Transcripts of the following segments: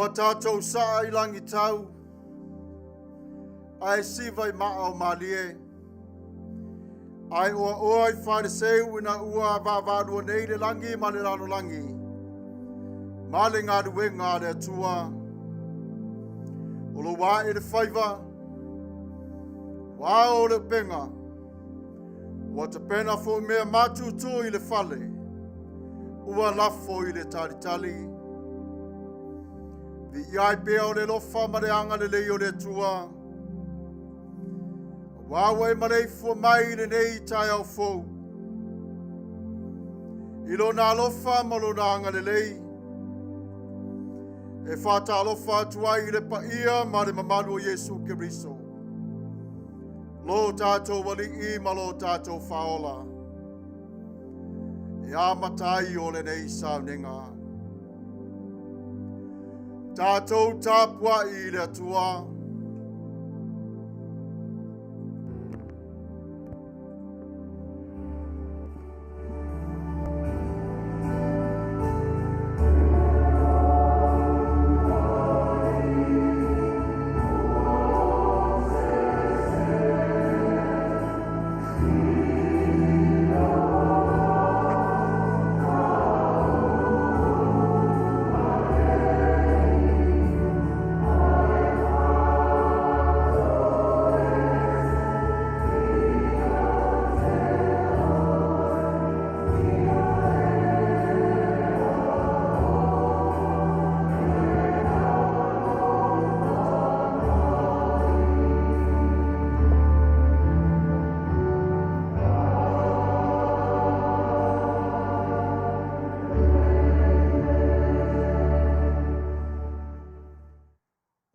Ua tatou saa i lagitau, ae siva i maa o malie. Ae oaoa i faleseu ina ua vaavaalua nei le lagi ma le lalolagi, ma le galuega a le Atua. O lou ae le faiva, ua ao le upega, ua tapena foi mea matutu i le fale, ua lafo i le talitali. Viia ai pea o le alofa ma le agalelei o le Atua. Aua ua e maleifua mai i lenei taeao fou. I lona alofa ma lona agalelei, e faatalofa atu ai i le paia ma le mamalu o Iesu Keriso, lo tatou Alii ma lo tatou Faaola, e amata ai o lenei sauniga. Tatou tapuai i le Atua.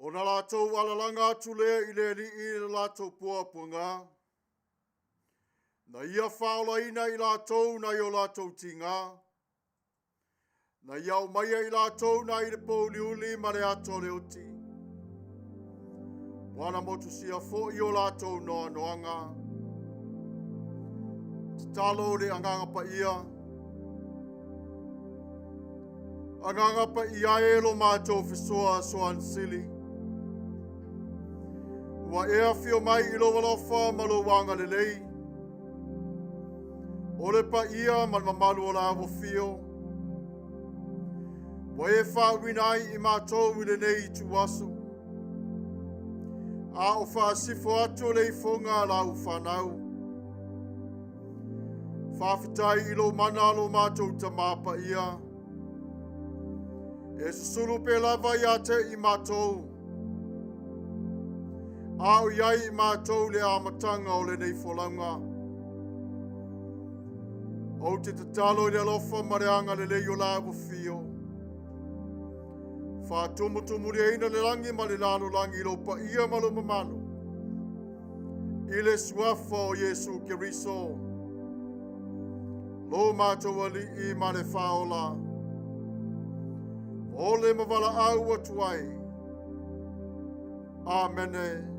Ona latou alalaga atu lea i le Alii i le latou puapuaga, na ia faaolaina i latou nai o latou tiga, na ia aumaia i latou nai le pouliuli ma le ato o le oti. Ua na motusia foi o latou noanoaga. Tatalo le Agaga Paia. Agaga Paia e lo matou fesoasoani sili. Ua e afio mai i lou alofa ma lou agalelei. O le paia ma le mamalu o la afio. Ua e faauuina ai i matou i lenei ituaso. A o faasifo atu le ifoga a lau fanau. Faafetai i lou mana lo matou Tamā Paia. E susulu pea lava ia te i matou. A o i ai i matou le amataga o lenei folauga. Ou te tatalo i le alofa ma le agalelei o la afio. Faatumutumulieina le lagi ma le lalolagi i lou paia ma lou mamalu. I le suafa o Iesu Keriso, lo matou Alii ma le Faaola, o le mavalaau atu ai. Amene.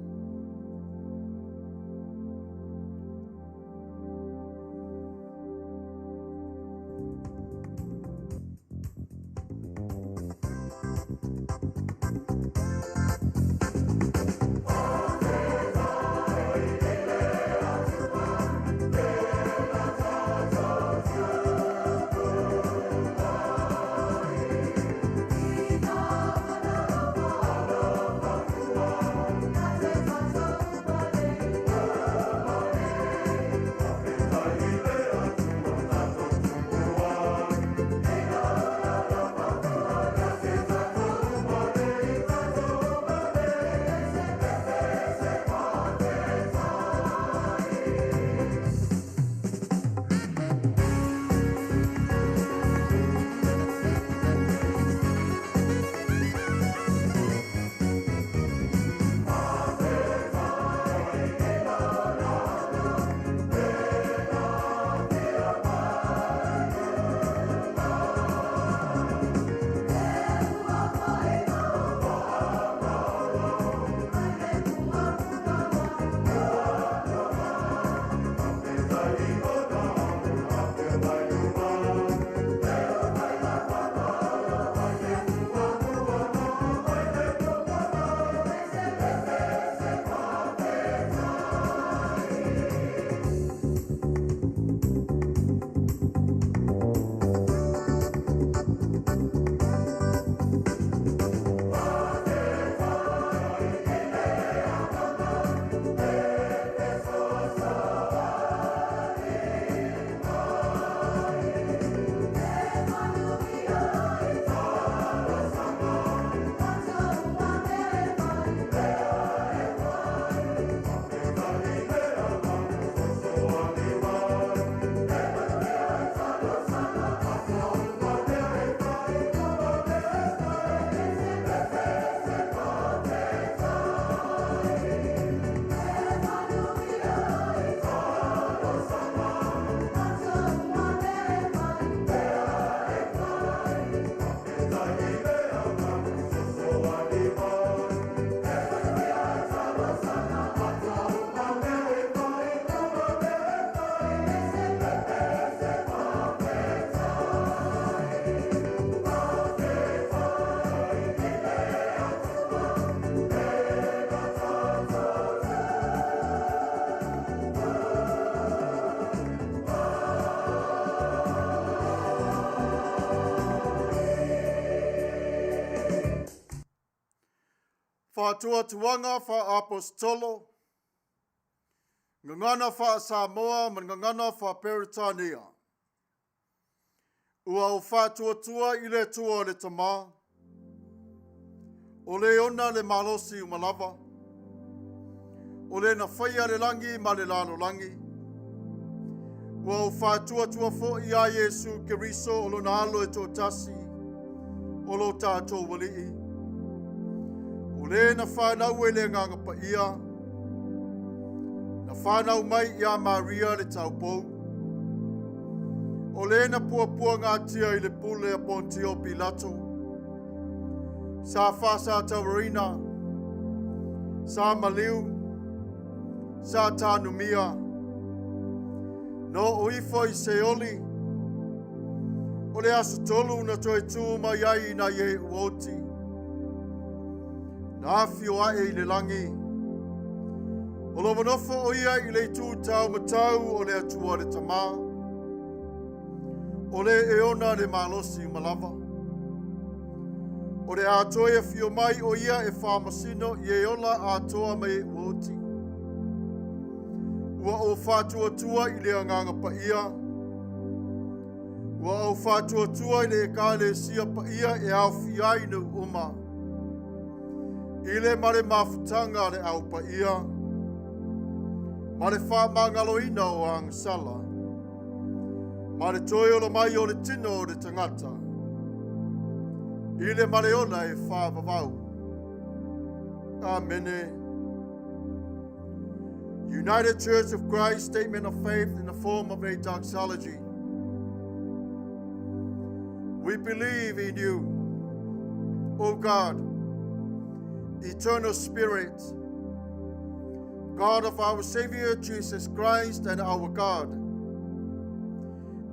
Faatuatuaga faa-Aposetolo, Gagana faa-Samoa ma le Gagana faa-Peretania. Ua ou faatuatua i le Atua le Tama, o le ona le malosi uma lava, o le na faia le lagi ma le lalolagi. Ua ou faatuatua foi ia Iesu Keriso o lona alo e toatasi, o lo tatou Alii, o le na fanau i le Agaga Paia, na fanau mai ia Maria le taupou, o le na puapuagatia i le pule a Pontio Pilato, sa faasatauaina, sa maliu, sa tanumia, na oo ifo i Seoli, o le aso tolu na toe tu mai ai nai e ua oti, na afio ae i le lagi, o lo o nofo o ia i le itu tau matau o le Atua le Tama, o le e ona le malosi uma lava. O le a toe afio mai o ia e faamasino i e ola atoa ma e ua oti. Ua ou faatuatua i le Agaga Paia, ua ou faatuatua i le Ekalesia paia e aofia ai nuu uma, i le ma le mafutaga a le au paia, ma le faamagaloina o agasala, ma le toe ola mai o le tino o le tagata, i le ma le ola e faavavau. Amene. United Church of Christ Statement of Faith in the form of a doxology. We believe in you, O God, eternal Spirit, God of our Savior Jesus Christ and our God.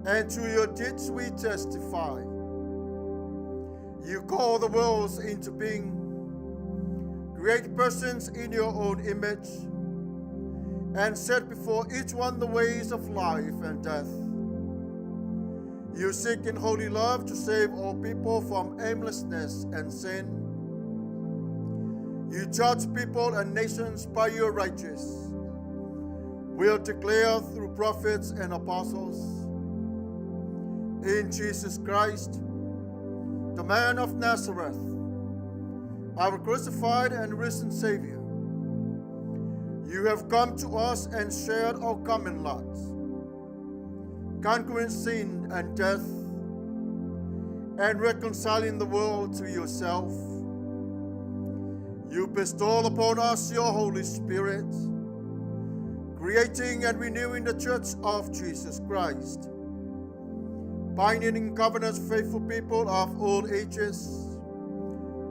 And to your deeds we testify. You call the worlds into being, create persons in your own image, and set before each one the ways of life and death. You seek in holy love to save all people from aimlessness and sin. You judge people and nations by your righteous will declare through prophets and apostles. In Jesus Christ, the man of Nazareth, our crucified and risen Savior, you have come to us and shared our common lot, conquering sin and death, and reconciling the world to yourself. You bestow upon us your Holy Spirit, creating and renewing the church of Jesus Christ, binding in covenant faithful people of all ages,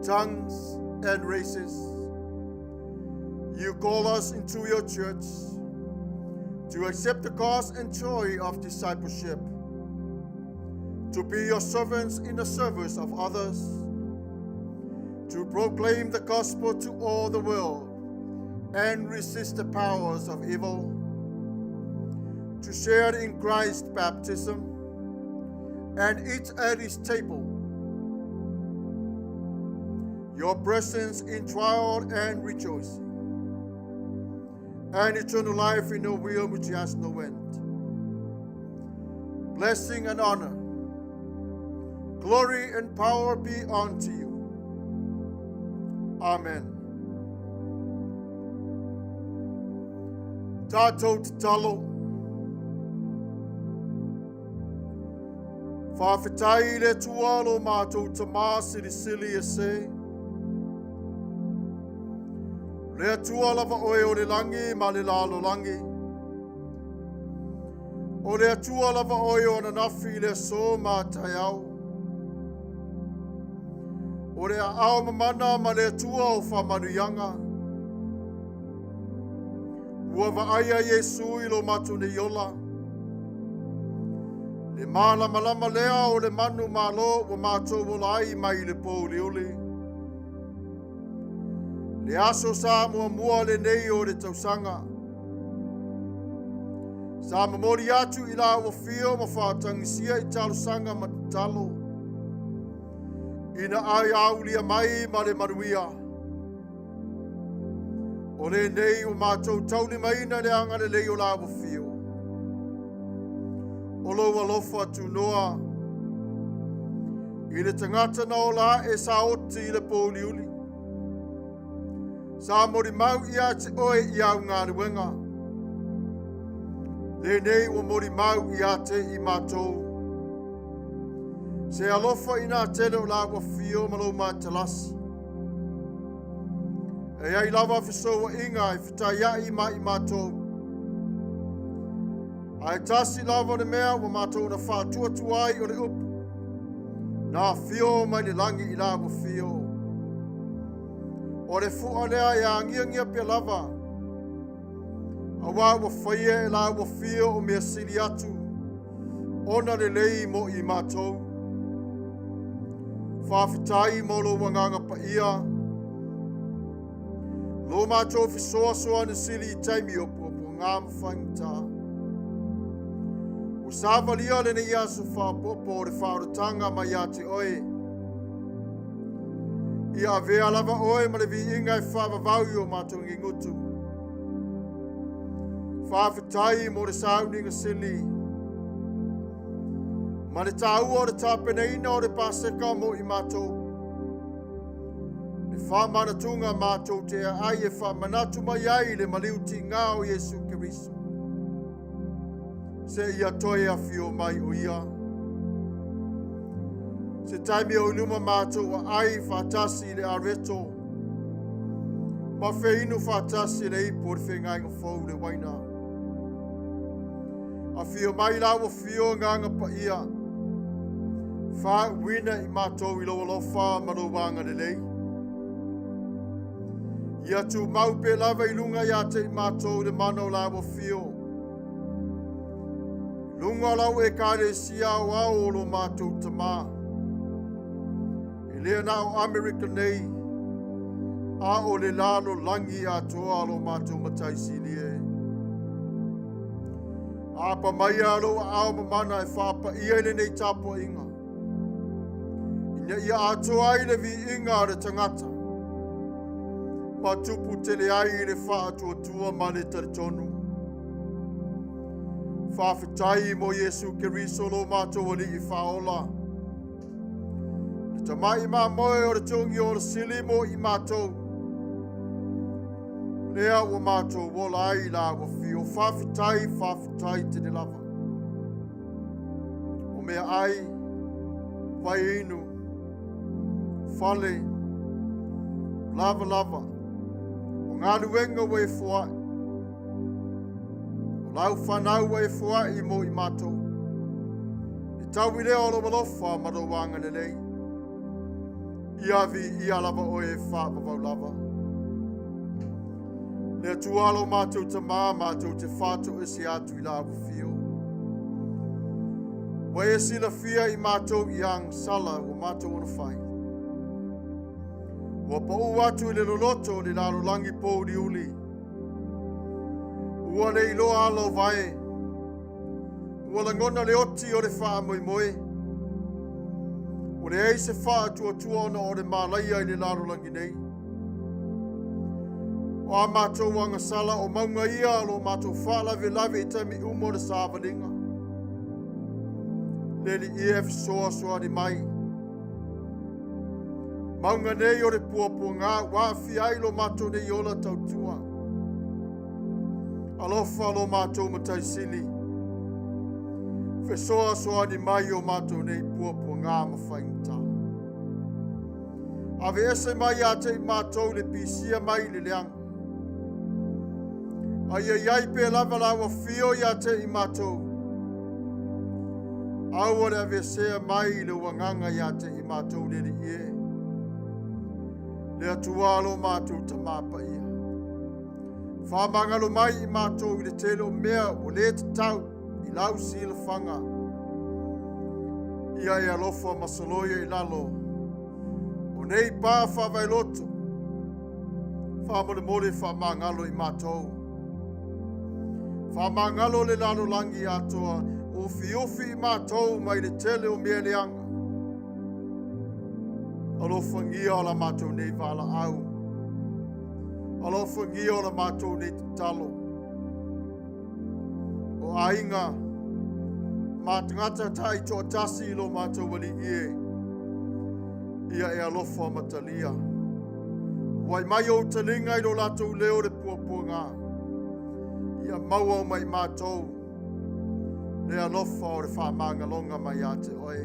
tongues, and races. You call us into your church to accept the cost and joy of discipleship, to be your servants in the service of others, to proclaim the gospel to all the world and resist the powers of evil, to share in Christ's baptism and eat at his table. Your presence in trial and rejoicing, and eternal life in your will which has no end. Blessing and honor, glory and power be unto you. Amen. Tatou tatalo. Faafetai i le Atua lo matou Tama silisili ese. Le Atua lava oe o le lagi ma le lalolagi. O le Atua lava oe o ananafi i le aso ma taeao. O le aao mamana ma le Atua o faamanuiaga. Ua vaaia Iesu i lo matou nei ola. Le malamalama lea o le manu malo ua matou ola ai mai le pouliuli. Le aso sa muamua lenei o le tausaga. Sa momoli atu i lau afio ma faatagisia i talosaga ma tatalo. Ina ai aulia mai ma le manuia. O lenei ua matou taulimaina le agalelei o la afio. O lou alofa tunoa i le tagata na ola ae sa oti i le pōuliuli. Sa molimau ia te oe i au galuega. Lenei ua molimau ia te i matou. Se alofa i nā tele o la afio ma lou matalasi. E ai lava fesouaʻiga e fetaiaʻi ma i matou. Ae tasi lava le mea ua matou na faatuatua ai o le upu. Na afio mai le lagi i la afio. O le fua lea e agiagia pea lava. Auā ua faia e la afio o mea sili atu. Ona lelei mo i matou. Faafetai mo lou agaga paia. Lo matou fesoasoani sili i taimi o puapuaga ma faigata. Ua savalia lenei aso faaopoopo o le faaolataga mai ia te oe. Ia avea lava oe ma le viiga e faavavau i o matou nigutu. Faafetai mo le sauniga sili. Ma le tāua o le tapenaina o le Paseka mo i matou. Le faamanatuga matou te aai e faamanatu mai ai le maliu tigā o Iesu Keriso. Se ia toe afio mai o ia. Se taimi o i luma matou aai faatasi i le areto. Ma feinu faatasi le ipu o le feagaiga fou le uaina. Afio mai la ua fio agaga paia. Faauuina i matou i lou alofa ma lou agalelei. Ia tumau pea lava i luga ia te i matou le mana o la ua fio. Luga o lau Ekalesia aoao o lo matou tamā. E le na o Amerika nei, a o le lalolagi atoa lo matou matai sili e. Aapa mai a lou aao mamana e faapaia i lenei tapuaiga. Ina ia atoa ai le viiga o le tagata. Ma tupu tele ai le faatuatua ma le talitonu. Faafetai mo Iesu Keriso lo matou Alii faaola. Le tamai mamoe o le togi o le sili mo i matou. Lea ua matou ola ai la ua fio. Faafetai, faafetai tele lava. O mea ai, vai inu, fale, lava lava, o galuega ua e foai, o lau fanau ua e foai mo i matou. Le taui lea o lou alofa ma lou agalelei. Ia viia lava oe e faavavau lava. Le Atua lo matou tamā matou te faatoese atu i la afio. Ua e silafia i matou i agasala ua matou ona fai. Ua paʻū atu i le loloto o le lalolagi pōuliuli. Ua le iloa ala o vae. Ua lagona le oti o le faamoemoe. Ua leai se faatuatua ona o le malaia i le lalolagi nei. O a matou agasala o mauga ia o lo matou faalavelave i taimi uma o le savaliga. Le Alii e fesoasoani mai. Mauga nei o le puapuaga ua aafia ai lo matou nei ola tautua. Alofa lo matou Matai Sili. Fesoasoani mai o matou nei puapuaga ma faigata. Aveese mai ia te i matou le pisia mai i le leaga. A ia i ai pea lava lau afio ia te i matou. Aua le aveesea mai i lou agaga ia te i matou le Alii e. Le Atua lo matou Tamā paia. Faamagalo mai i matou i le tele o mea ua le tatau i lau silafaga. Ia e alofa ma soloia i lalo o nei pā faavaeloto. Faamolemole faamagalo i matou. Faamagalo le lalolagi atoa, ufiufi i matou mai le tele o mea leaga. Alofagia o la matou nei valaau. Alofagia o la matou nei tatalo. O aiga ma tagata taitoatasi i lo matou alii e, ia e alofa ma talia. Ua'i mai ou taliga i lo latou leo le puapuaga. Ia maua uma i matou le alofa o le faamagaloga mai ia te oe.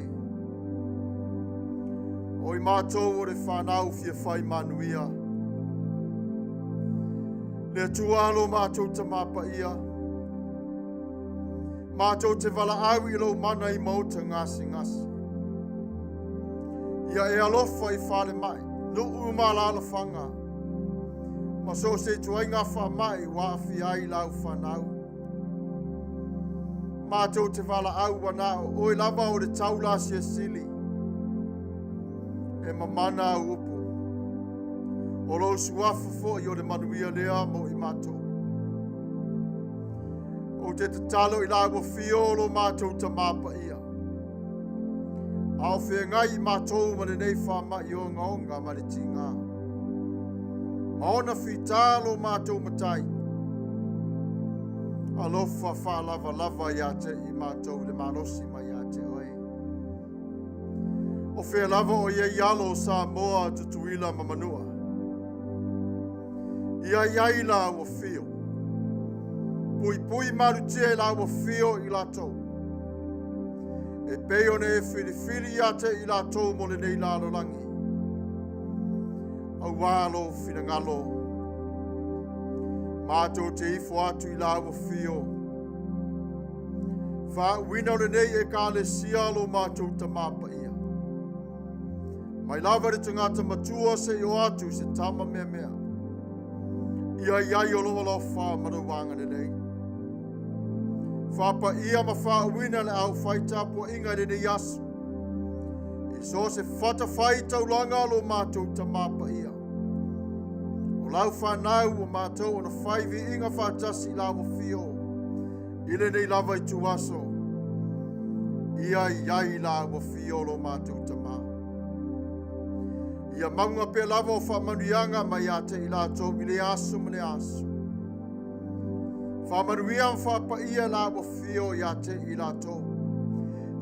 O i matou o le fanau fia fai manuia. Le Atua lo matou Tamā Paia, matou te valaau i lou mana i maota gasegase. Ia e alofa i falemai, nuu ma alaalafaga, ma so o se ituaiga faamai ua aafia ai lau fanau. Matou te valaau ua na o oe lava o le taula asiasili. E mamana au upu. O lou suafa foi o le manuia lea mo i matou. Ou te tatalo i lau afio o lo matou Tamā Paia. A o feagai i matou ma lenei faamai ogaoga ma le tigā. Ma ona fita lo matou Matai. Alofa faalavalava ia te i matou i le malosi mai ia te oe. O fea lava o i ai alo o Samoa, Tutuila ma Manua. Ia i ai la ua fio. Puipui malutia i la ua fio i latou. E pei ona e filifili ia te i latou mo lenei lalolagi. Auā lou finagalo. Matou te ifo atu i la ua fio. Faauuina o lenei Ekalesia lo matou Tamā Paia. Mai lava le tagata matua seia oo atu i se tama meamea. Ia i ai o lou alofa ma lou agalelei. Faapaia ma faauuina le aufai tapuaiga i lenei aso. I so o se fatafaitaulaga lo matou Tamā Paia. O lau fanau ua matou ona fai viiga faatasi i lau afio i lenei lava ituaso. Ia i ai lau afio lo matou Tamā. Ia mauga pea lava o faamanuiaga mai ia te i latou i lea aso ma lea aso. Faamanuia ma faapaia lau afio ia te i latou.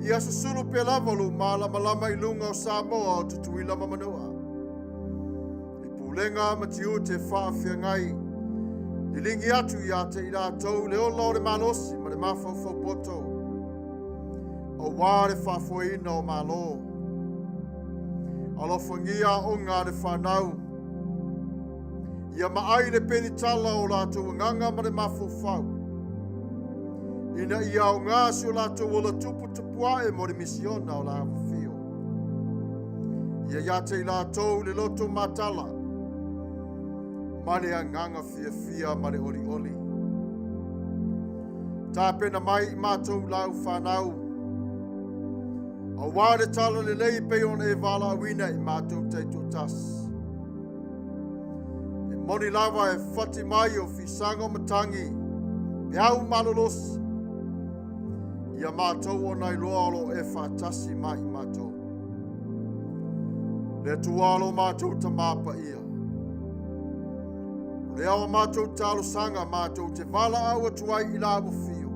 Ia susulu pea lava lou malamalama i luga o Samoa o Tutuila ma Manua. I pulega ma tiute faafeagai, liligi atu ia te i latou le ola o le malosi ma le mafaufau poto, auā le faafoeina o Malo. Alofagia aoga a le fanau, ia maai le penitala o latou agaga ma le mafaufau, ina ia aoga si o latou ola tuputupuae mo le misiona o le afifio. Ia ia te i latou le loto matala ma le agaga fiafia ma le olioli. Tapena mai i matou lau fanau, auā le tala lelei e pei ona e valaauina i matou taitoatasi. E moni lava e fati mai o fisaga o matagi, peau malolosi, ia matou ona iloa o lo o e faatasi mai i matou. Le Atua lo matou Tamā Paia, o lea o matou talosaga matou te valaau atu ai i lau afio,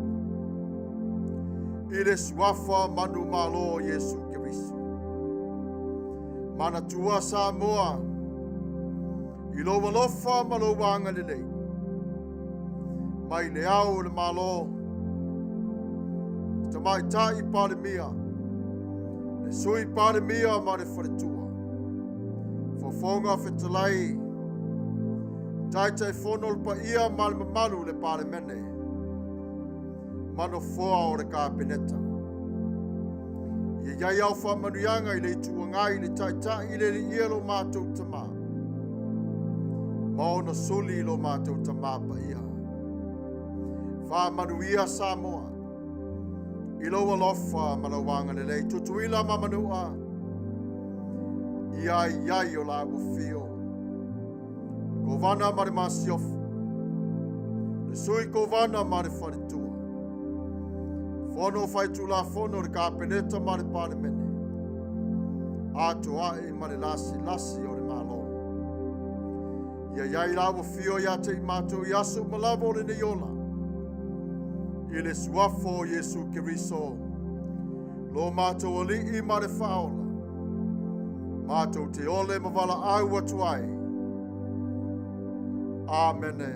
i le suafa manumalo o Iesu Keriso. Manatua Samoa i lou alofa ma lou agalelei, mai le ao o le Malo, Tamaitai Palemia, le Sui Palemia ma le Faletua, Fofoga Fetalai, Taitaifono o le paia ma le mamalu o le Palemene, ma nofoa o le Kapeneta. Ia i ai au faamanuiaga i le Itu Agai, le Taitai i le Alii lo matou Tamā, ma ona suli lo matou Tamā Paia. Faamanuia Samoa i lou alofa ma lou agalelei, Tutuila ma Manua, ia i ai o lau afio. Kovana ma le Masiofo, le Sui Kovana ma le Faletua, Fono Faitulafono le Kapeneta ma le Palemene, atoa'i ma le lasilasi o le Malo. Ia iai la ua fio ia te i mātou i aso uma lava o lenei ola. I le suafa o Iesu Keriso, lo mātou alii ma le faaola, mātou te ole ma valaau atu ai. Amene.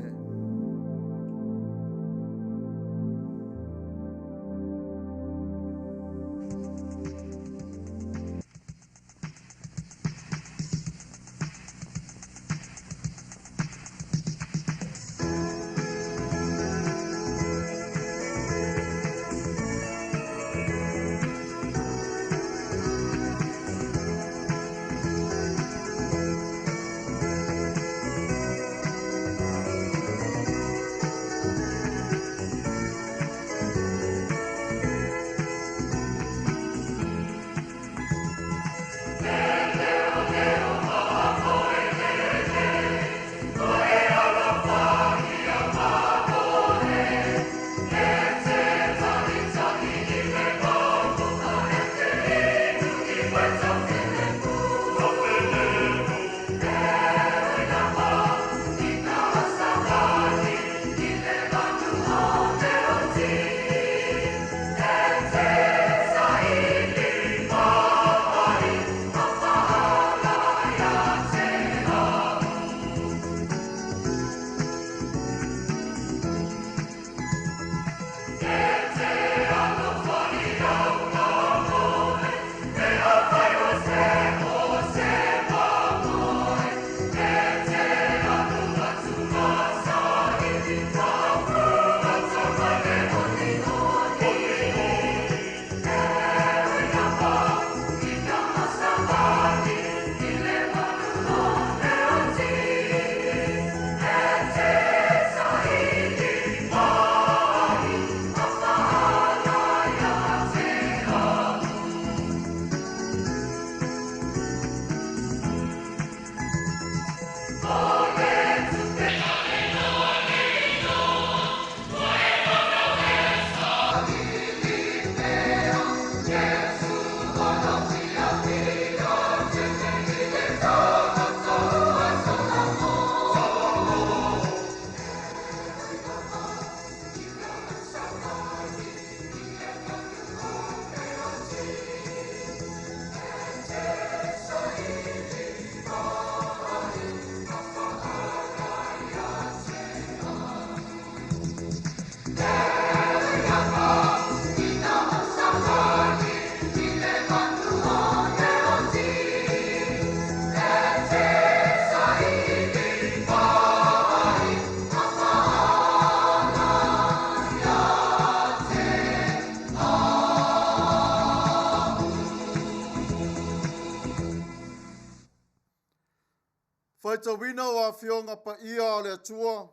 Faitauina o Afioga Paia a le Atua,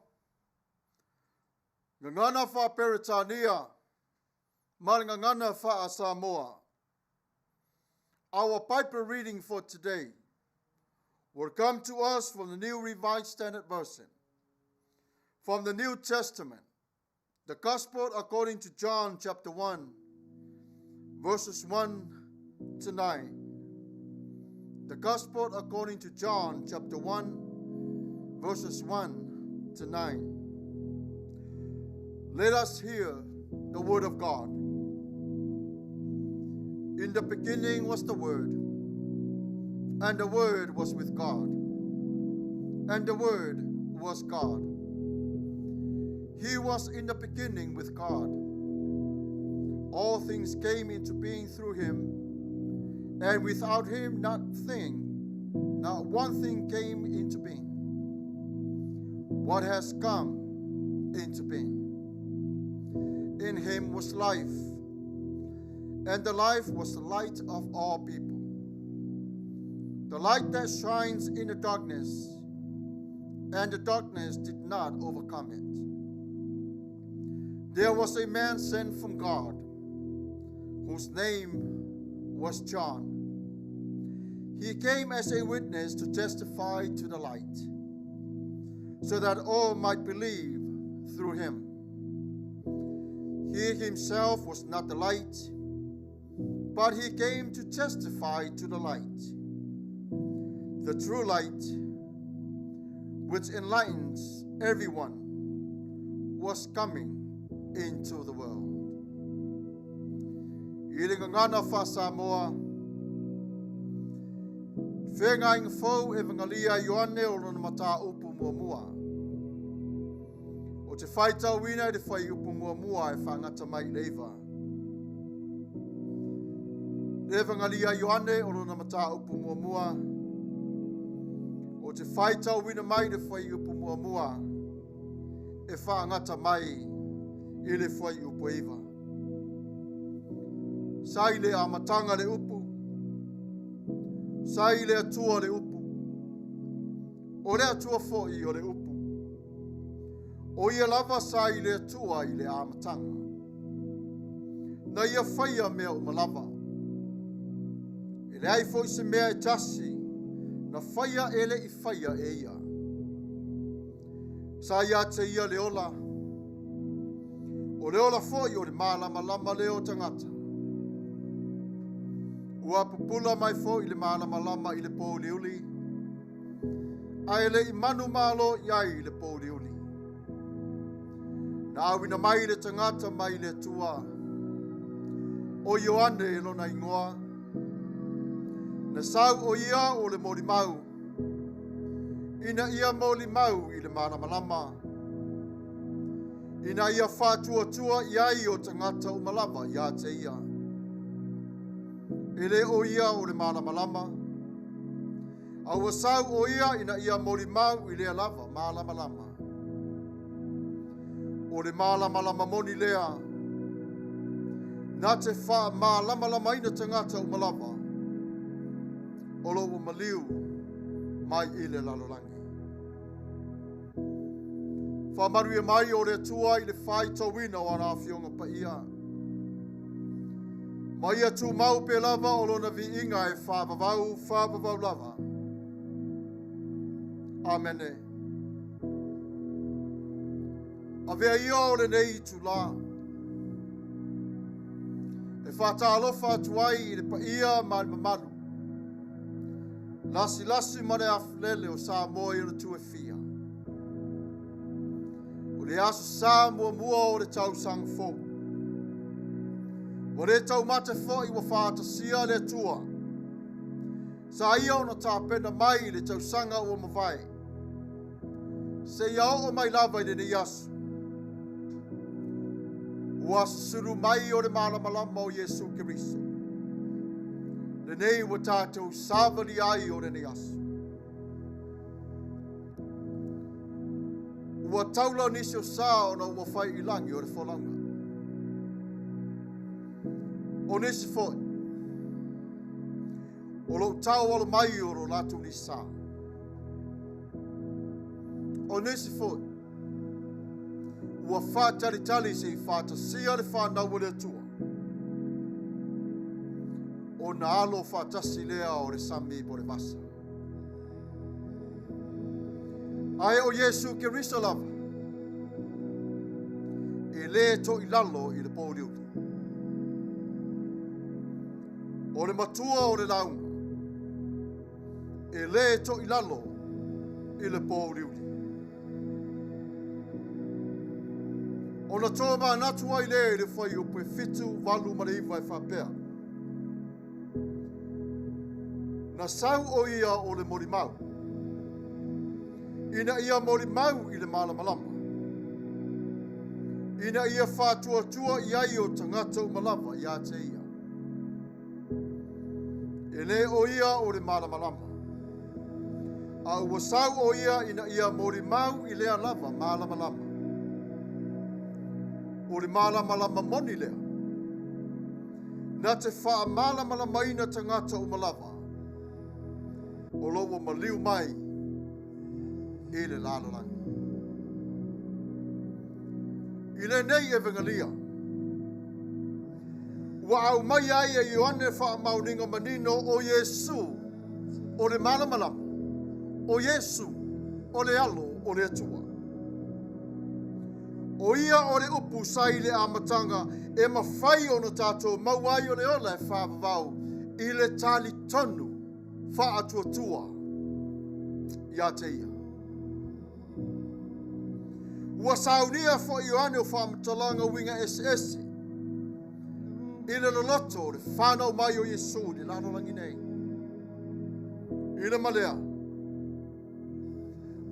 Gagana faa-Peretania ma le Gagana faa-Samoa. Our Bible reading for today will come to us from the New Revised Standard Version, from the New Testament, the Gospel according to John chapter 1, verses 1 to 9. The Gospel according to John chapter 1, verses 1 to 9. Let us hear the word of God. In the beginning was the Word, and the Word was with God, and the Word was God. He was in the beginning with God. All things came into being through him, and without him not one thing came into being. What has come into being? In him was life, and the life was the light of all people. The light that shines in the darkness, and the darkness did not overcome it. There was a man sent from God, whose name was John. He came as a witness to testify to the light, so that all might believe through him. He himself was not the light, but he came to testify to the light. The true light, which enlightens everyone, was coming into the world. I le gagana faa-Samoa, Feagaiga Fou Evegalia a Ioane o lona mataupu muamua. Ou te faitauina i le fuaiupu muamua e faagata mai i le 9. Le Evegalia a Ioane o lona mataupu muamua. Ou te faitauina mai le fuaiupu muamua e faagata mai i le fuaiupu 9. Sa i le amataga le upu, sa i le Atua le upu, o le Atua foi o le upu. O ia lava sa i le Atua i le amataga. Na ia faia mea uma lava. E leai foi se mea e tasi na faia e le i faia e ia. Sa ia te ia le ola, o le ola foi o le malamalama lea o tagata. Ua pupula mai foi le malamalama i le pouliuli, ae le i manumalo i ai le pouliuli. Na auina mai le tagata mai le Atua, o Ioane lona igoa. Na sau o ia o le molimau, ina ia molimau i le malamalama, ina ia faatuatua i ai o tagata uma lava ia te ia. E le o ia o le malamalama, a ua sau o ia ina ia molimau i lea lava malamalama. O le malamalama moni lea, na te faamalamalamaina tagata uma lava, o lo o maliu mai i le lalolagi. Faamanuia mai o le Atua i le faitauina o ana afioga paia. Ma ia tumau pea lava o lona viiga e faavavau, faavavau lava. Amene. Avea ia o lenei itulā e faatalofa atu ai i le paia ma le mamalu, lasilasi ma le afulele o Samoa i ona itu e fia. O le aso sa muamua o le tausaga fou. Ua le taumate foi ua faatasia le Atua. Sa ia ona tapena mai i le tausaga ua mavae. Seia oo mai lava i lenei aso. Ua susulu mai o le malamalama o Iesu Keriso. Lenei ua tatou savali ai o lenei aso. Ua taula nisi o sa ona ua fai i lagi o le folauga. O nisi foi, o lo o tau alo mai o lo latou ni sa. O nisi foi, ua faatalitali se i faatasia le whanau o le Atua. O na alo faatasi lea o le sami po le vasa. Ae o Iesu Keriso lava, e le toilalo i le pouliuli. O le matua o le lauga, e le toilalo i le pouliuli. O na tō manatu ai le i le fuaiupu e 7, 8 ma le 9 e faapea. Na sau o ia o le molimau, ina ia molimau i le malamalama, ina ia faatuatua i ai o tagata uma lava ia te ia. E le o ia o le malamalama, a ua sau o ia ina ia molimau i lea lava malamalama. O le malamalama moni lea, na te faamalamalamaina tagata uma lava, o lo ua maliu mai i le lalolagi. I lenei evegalia, ua au mai ai e Ioane faamaoniga manino o Iesu o le malamalama, o Iesu o le alo o le Atua. O ia o le upu sa i le amataga e mafai ona tatou maua ai o le ola e faavavau i le talitonu faatuatua ia te ia. Ua saunia fo'i Ioane o faamatalaga uiga eseese i le loloto o le fanau mai o Iesu i le lalolagi nei. I le malea,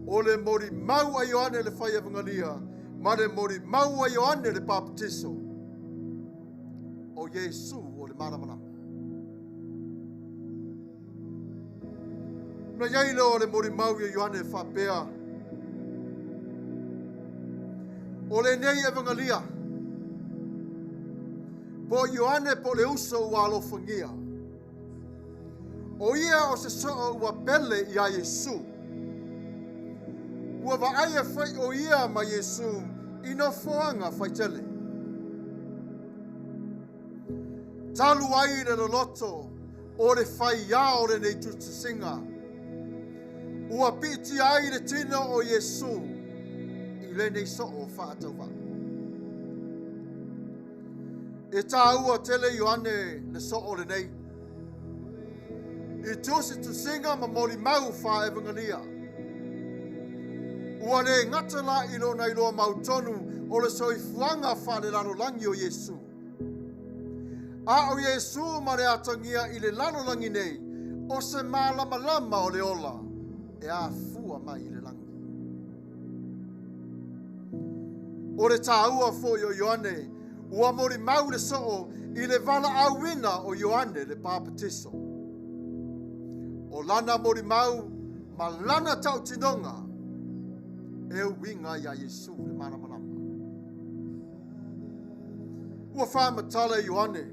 o le molimau a Ioane le fai evagalia ma le molimau a Ioane le papatiso o Iesu o le malamalama. Na iai lea o le molimau ia Ioane e faapea, O lenei evagalia, po o Ioane po o le uso ua alofagia, o ia o se soo ua pele iā Iesu. Ua vaaia foi o ia ma Iesu i nofoaga faitele. Talu ai le loloto o le faiā o lenei tusitusiga, ua piitia ai le tino o Iesu i lenei soo faatauvaa. E tāua tele Ioane le soo lenei i tusitusiga ma molimau faa-evagalia. Ua le gata la i lona iloa mautonu o le soifuaga faalelalolagi o Iesu, a o Iesu ma le atagia i le lalolagi nei o se malamalama o le ola e afua mai i le lagi. O le tāua foi o Ioane ua molimau le soo i le valaauina o Ioane le Papatiso. O lana molimau ma lana tautinoga e uiga iā Iesu le malamalama. Ua faamatala e Ioane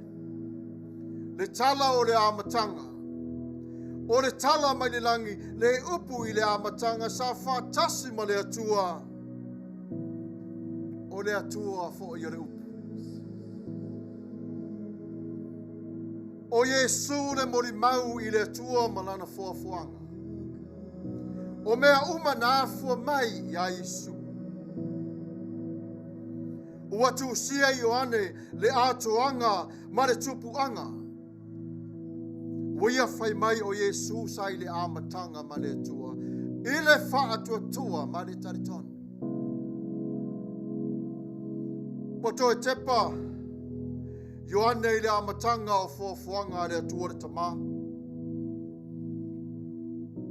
le tala o le amataga, o le tala mai le lagi, le upu i le amataga sa faatasi ma le Atua, o le Atua foi o le upu. O Iesu le molimau i le Atua ma lana foafoaga. O mea uma na afua mai iā Iesu. Ua tusia e Ioane le atoaga ma le tupuaga. Ua ia fai mai o Iesu sa i le amataga ma le Atua, i le faatuatua ma le talitonu. Ua toe tepa Ioane i le amataga o foafoaga a le Atua le Tama.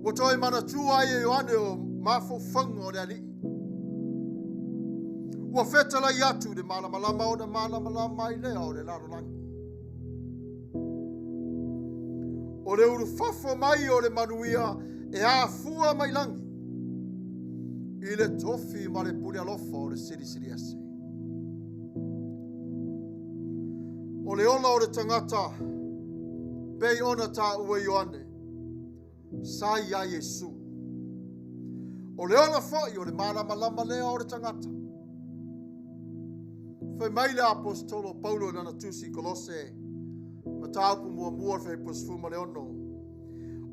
Ua toe manatua ai e Ioane o mafaufauga o le Alii. Ua fetalai atu le malamalama ona malamalama ai lea o le lalolagi. O le ulufafo mai o le manuia e afua mai lagi i le tofi ma le pule alofa o le Silisili Ese. O le ola o le tagata pei ona taua e Ioane, sa iā Iesu. O le ola foi o le malamalama lea o le tagata. Fai mai le aposetolo o Paulo i lana tusi i Kolose, mataupu muamua o le fuaiupu 16,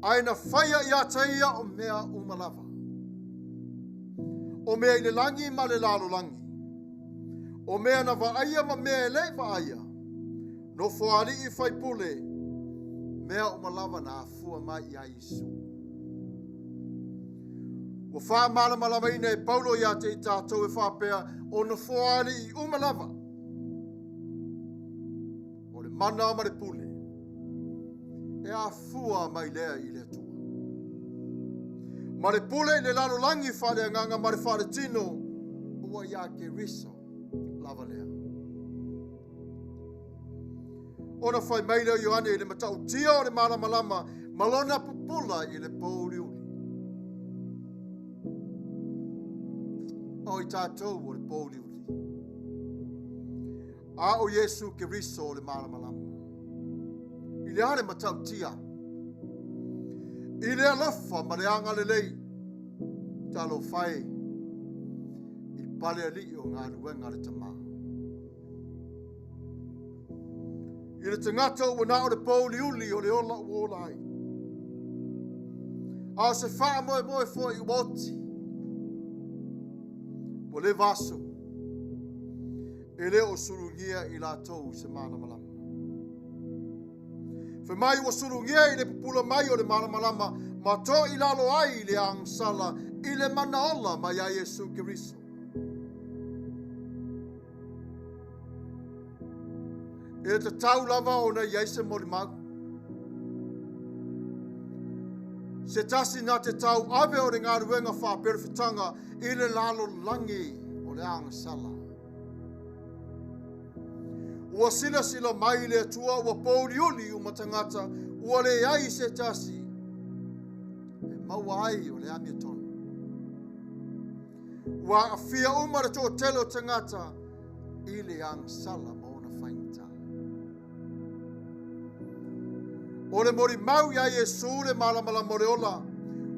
Ae na faia ia te ia o mea uma lava, o mea i le lagi ma le lalolagi, o mea na vaaia ma mea e le i vaaia, nofoalii faipule, mea uma lava na afua mai iā Iesu. Ua faamalamalamaina e Paulo ia te i tatou e faapea, o nofoalii uma lava, o le mana ma le pule, e afua mai lea i le Atua. Ma le pule i le lalolagi faaleagaga ma le faaletino, ua iā Keriso lava lea. Ona fai mai lea o Ioane i le matautia o le malamalama ma lona pupula i le pōuliuli. O i tatou o le pōuliuli. A o Iesu Keriso o le malamalama. I le a le matautia? I le alofa ma le agalelei. Talofa e i pale alii o galuega a le Tama. I le tagata ua na o le pōuliuli o le ola ua ola ai. A o se faamoemoe foi ua oti. Ua leva aso. E le o sulugia i latou se malamalama. Fai mai ua sulugia i le pupula mai o le malamalama ma to i lalo ai le agasala i le manaola mai a Iesu Keriso. E tatau lava ona i ai se molimau. Se tasi na te tauave o le galuega faaperofetaga i le lalolagi o le agasala. Ua silasila mai le Atua ua pouliuli uma tagata, ua leai se tasi e maua ai o le amiotonu. Ua aafia uma le toatele o tagata i le agasala ma ona faigata. O le molimau iā Iesu le malamalama o le ola.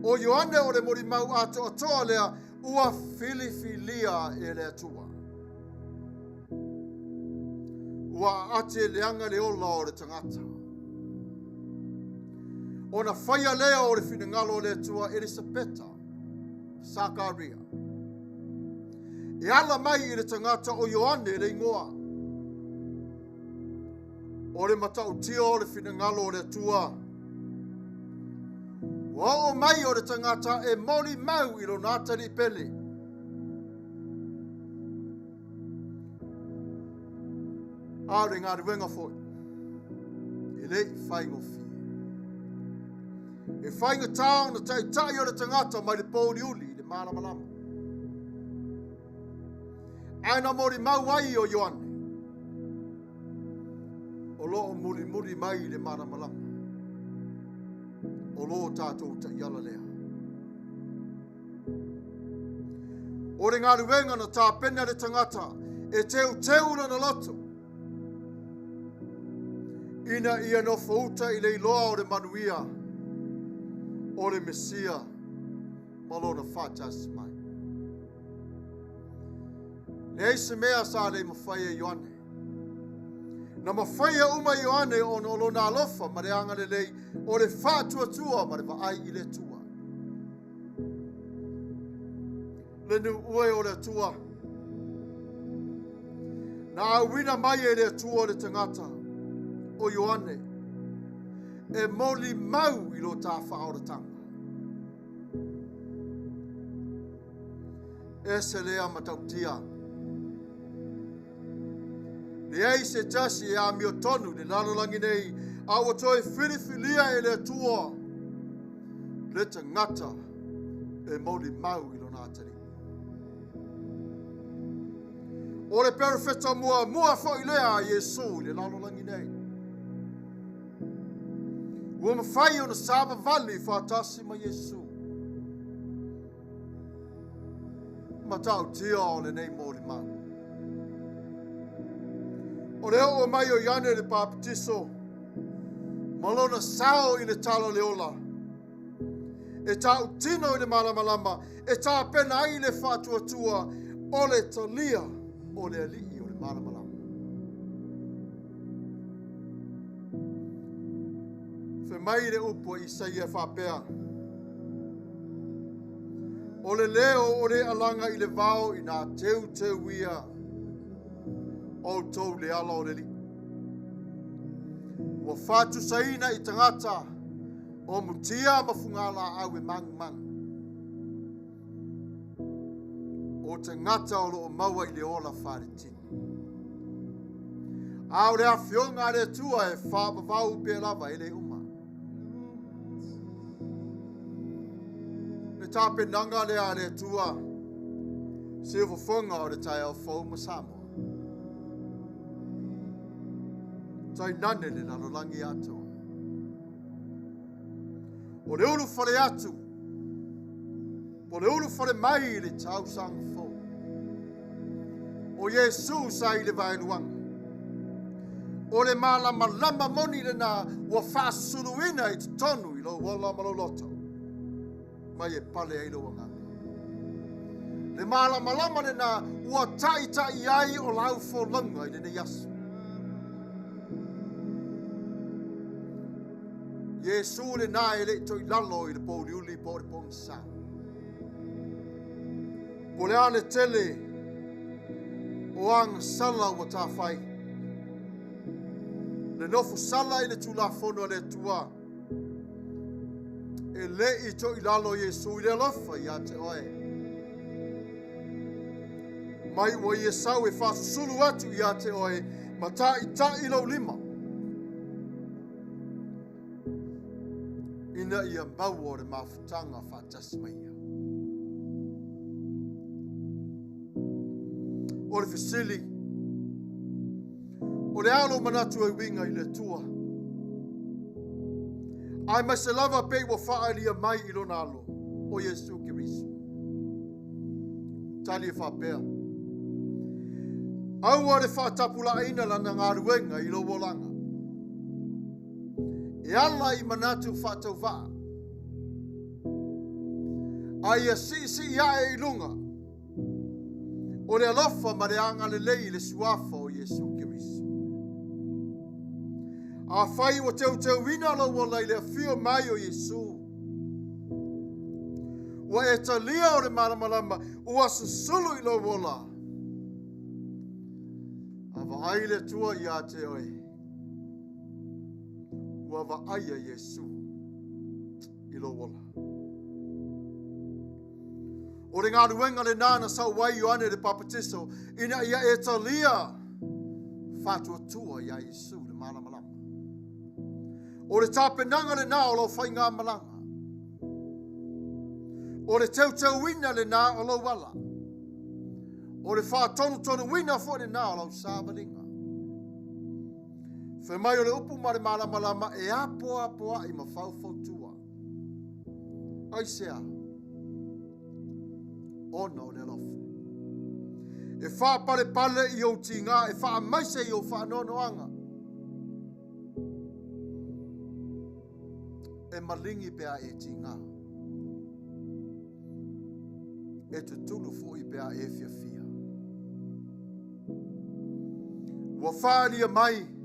O Ioane o le molimau atoatoa lea ua filifilia e le Atua. Ua aati e leaga le ola o le tagata. Ona faia lea o le finagalo o le Atua Elisapeta, Sakaria. E ala mai i le tagata o Ioane le igoa. O le matautia o le finagalo o le Atua. Ua oo mai o le tagata e molimau i lona atalii pele. A o le galuega foi, e le i faigofie. E faigata ona taitai o le tagata mai le pouliuli i le malamalama. Ae na molimau ai o Ioane, o lo o mulimuli mai le malamalama, o lo tatou taiala lea. O le galuega na tapena le tagata e teuteu lona loto, ina ia nofouta i le iloa o le manuia o le Mesia ma lona faatasi mai. Leai se mea sa le mafai e Ioane. Na mafaia uma Ioane ona o lona alofa ma le agalelei o le faatuatua ma le vaai i le Atua. Le nuu e o le Atua. Na auina mai e le Atua le tagata o Ioane e molimau i lo ta faaolataga. Ese lea matautia. Leai se tasi e amiotonu i le lalolagi nei, a ua toe filifilia e le Atua le tagata e molimau i lona atalii. O le perofeta muamua foi lea a Iesu i le lalolagi nei. Ua mafai ona savavali faatasi ma Iesu. Matautia o lenei molimau. O le oo mai o Ioane le Papatiso ma lona sao i le tala o le ola, e tautino i le malamalama, e tapena ai le faatuatua o le talia o le alii o le malamalama. Fai mai le upu a Isaia faapea, o le leo o le alaga i le vao ina teuteuia outou le ala o le alii. Ua faatusaina i tagata o mutia ma fugalaau e magumagu. O tagata o lo o maua i le ola faaletino. A o le afioga a le Atua e faavavau pea lava e le uma. Le tapenaga lea a le Atua, se fofoga o le taeao fou ma Samoa. Tainane le lalolagi atoa. O le ulufale atu, po le ulufale mai i le tausaga fou. O Iesu sa i le vaeluaga. O le malamalama moni lena ua faasuluina i totonu i lou ola ma lou loto, mai e pale ai lou agaga. Le malamalama lena ua taitai ai o lau folauga i lenei aso. Iesu lena e le i toilalo i le pouliuli po o le pogisa. Po le a le tele o agasala ua tafai. Le nofo sala i le Tulafono a le Atua. E le i toilalo Iesu i le alofa ia te oe. Mai ua ia sau e faasusulu atu ia te oe Ma taʻitaʻi lou lima ina ia maua o le mafutaga faatasi ma ia. O le fesili, o le a lou manatu e uiga i le Atua? Aemaise lava pei ua faaalia mai i lona alo, o Iesu Keriso. Tali e faapea, Aua le faatapulaaina lana galuega i lou olaga. E ala i manatu faatauvaa, a ia siisii ae i luga o le alofa ma le agalelei i le suafa o Iesu Keriso. Afai ua teuteuina lou ola i le afio mai o Iesu, ua e talia o le malamalama, ua susulu i lou ola, a vaai le Atua ia te oe, ua vaaia Iesu i lou ola. O le galuega lenā na sau ai Ioane le Papatiso, ina ia e talia faatuatua iā Iesu le malamalama. O le tapenaga lenā o lau faigamalaga. O le teuteuina lenā o lou ala. O le faatonutonuina foi lenā o lau savaliga. Fai mai o le upu ma le malamalama e apoapoai ma faufautua. Aisea? Ona o le alofa. E faapalepale i ou tiga, e faamaise i ou faanoanoaga. E maligi pe a e tiga. E tutulu foi pe a e fiafia. Ua faaalia mai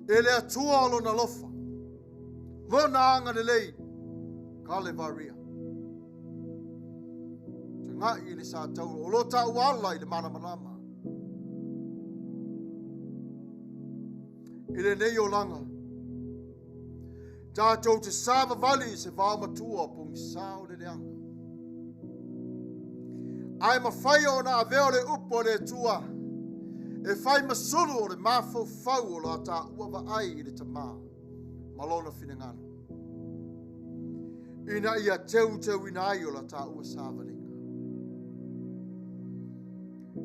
e le Atua o lona alofa, lona agalelei, Kalevaria. Tagai i le satauro, o lo taua ala i le malamalama. I lenei olaga, tatou te savavali i se vaomatua pogisa o le leaga. Ae mafai ona avea o le upu a le Atua e fai ma sulu o le mafaufau o la taua vaai i le Tama ma lona finagalo, ina ia teuteuina ai o la taua savaliga.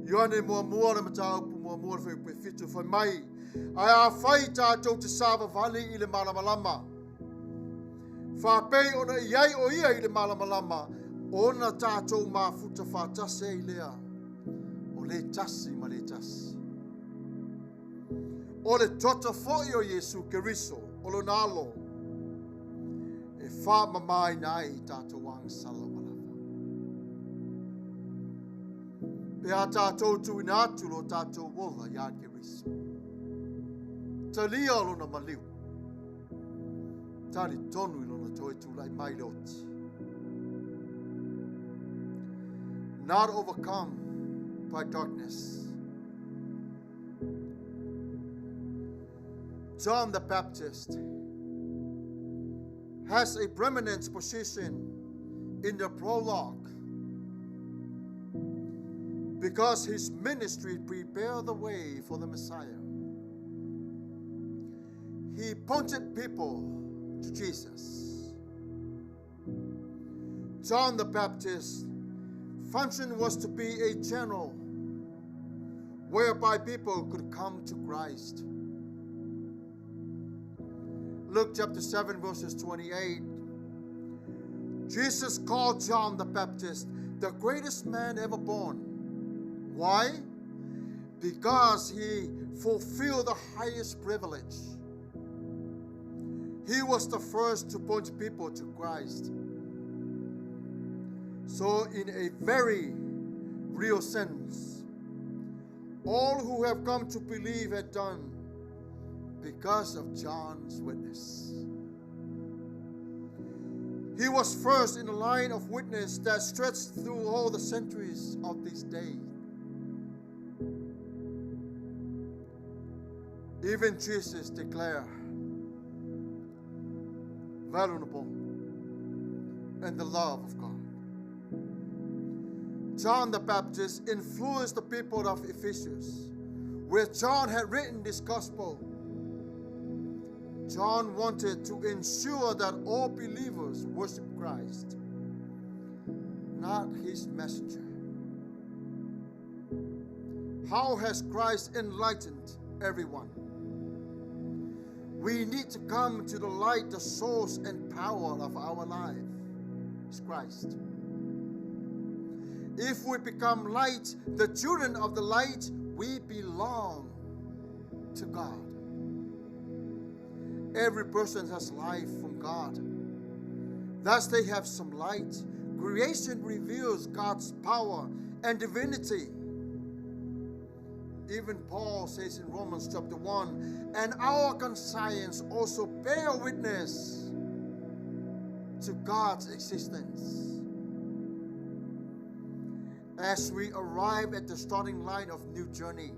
Ioane muamua le mataupu muamua le fuaiupu e 7, fai mai, ae afai tatou te savavali i le malamalama, faapei ona i ai o ia i le malamalama, ona tatou mafuta faatasi ai lea, o le tasi ma le tasi. O le toto foi o Iesu Keriso, o lona alo, e faamamaina ai i tatou agasala uma lava. Pe a tatou tuuina atu lo tatou ola iā Keriso. Talia lona maliu. Talitonu i lona toe tulai mai le oti. Not overcome by darkness. John the Baptist has a preeminent position in the prologue because his ministry prepared the way for the Messiah. He pointed people to Jesus. John the Baptist's function was to be a channel whereby people could come to Christ. Luke chapter 7, verses 28. Jesus called John the Baptist the greatest man ever born. Why? Because he fulfilled the highest privilege. He was the first to point people to Christ. So, in a very real sense, all who have come to believe had done because of John's witness. He was first in the line of witness that stretched through all the centuries of this day. Even Jesus declared, vulnerable and the love of God. John the Baptist influenced the people of Ephesus where John had written this gospel. John wanted to ensure that all believers worship Christ, not his messenger. How has Christ enlightened everyone? We need to come to the light, the source and power of our life is Christ. If we become light, the children of the light, we belong to God. Every person has life from God. Thus they have some light. Creation reveals God's power and divinity. Even Paul says in Romans chapter 1, and our conscience also bear witness to God's existence. As we arrive at the starting line of new journey,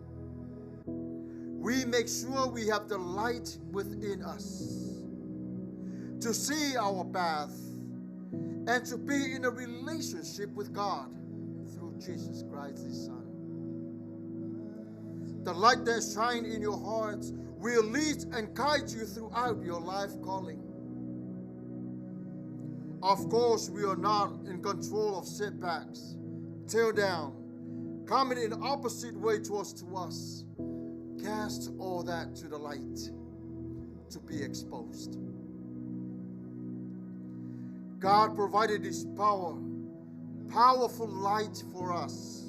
we make sure we have the light within us to see our path and to be in a relationship with God through Jesus Christ, His Son. The light that shines in your hearts will lead and guide you throughout your life calling. Of course, we are not in control of setbacks, tear down, coming in opposite way towards to us. Cast all that to the light to be exposed. God provided His power, powerful light for us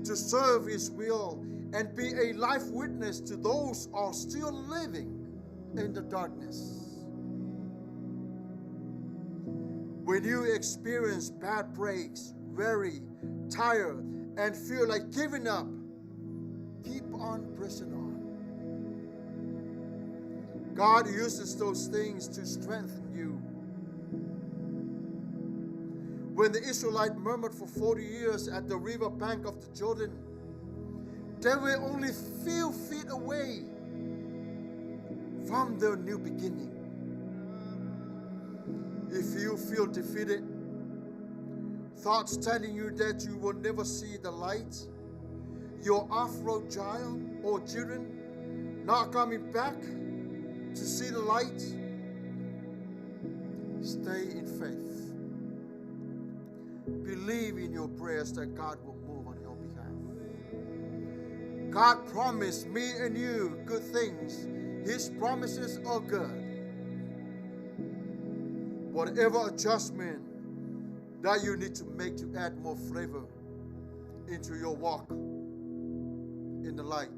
to serve His will and be a life witness to those who are still living in the darkness. When you experience bad breaks, weary, tired, and feel like giving up, keep on pressing on. God uses those things to strengthen you. When the Israelites murmured for 40 years at the river bank of the Jordan, they were only few feet away from their new beginning. If you feel defeated, thoughts telling you that you will never see the light, your off-road child or children not coming back to see the light, stay in faith. Believe in your prayers that God will move on your behalf. God promised me and you good things. His promises are good. Whatever adjustment that you need to make to add more flavor into your walk in the light.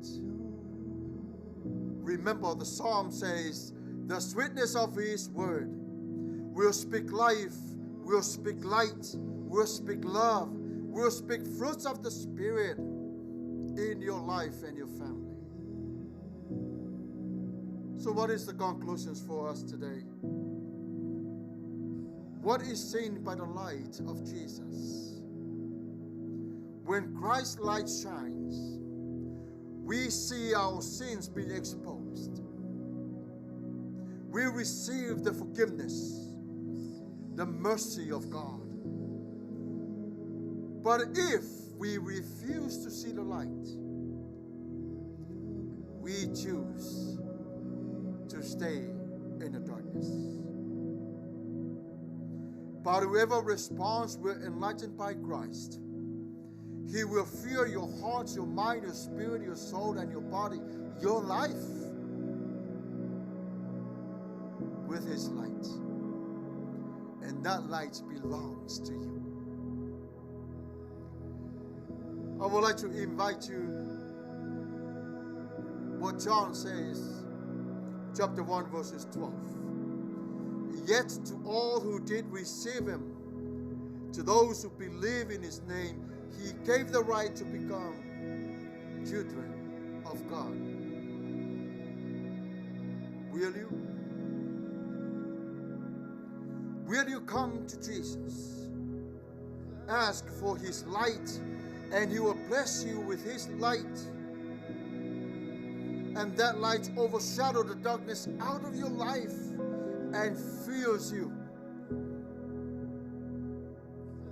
Remember, the psalm says, the sweetness of His word will speak life, will speak light, will speak love, will speak fruits of the Spirit in your life and your family. So what is the conclusions for us today? What is seen by the light of Jesus? When Christ's light shines, we see our sins being exposed. We receive the forgiveness, the mercy of God. But if we refuse to see the light, we choose to stay in the darkness. But whoever responds will be enlightened by Christ. He will fill your heart, your mind, your spirit, your soul, and your body, your life, with His light. And that light belongs to you. I would like to invite you what John says, chapter 1, verses 12. Yet to all who did receive Him, to those who believe in His name, He gave the right to become children of God. Will you? Will you come to Jesus? Ask for His light, and He will bless you with His light. And that light overshadow the darkness out of your life and fills you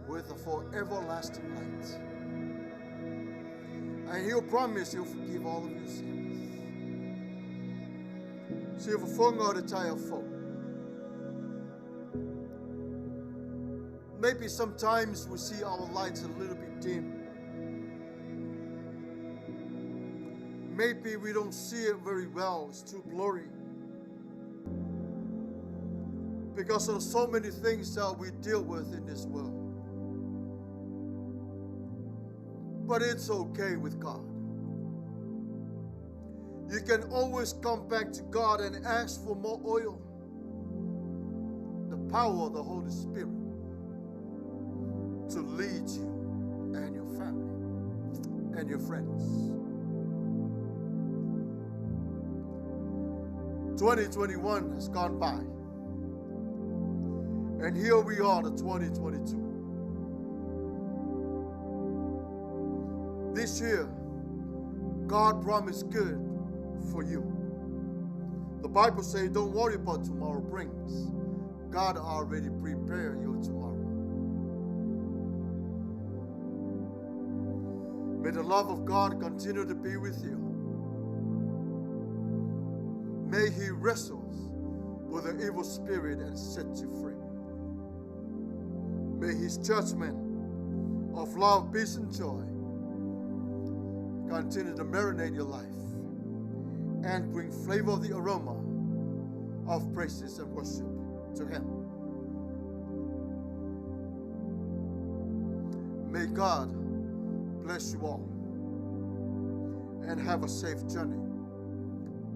with a for everlasting light. And He'll promise He'll forgive all of your sins. Siufafoga o le taeao fou. Maybe sometimes we see our lights a little bit dim. Maybe we don't see it very well, it's too blurry. Because there are so many things that we deal with in this world. But it's okay with God. You can always come back to God and ask for more oil. The power of the Holy Spirit to lead you and your family and your friends. 2021 has gone by. And here we are, the 2022. This year, God promised good for you. The Bible says, don't worry about tomorrow brings. God already prepared your tomorrow. May the love of God continue to be with you. May He wrestle with the evil spirit and set you free. May His judgment of love, peace, and joy continue to marinate your life and bring flavor of the aroma of praises and worship to Him. May God bless you all and have a safe journey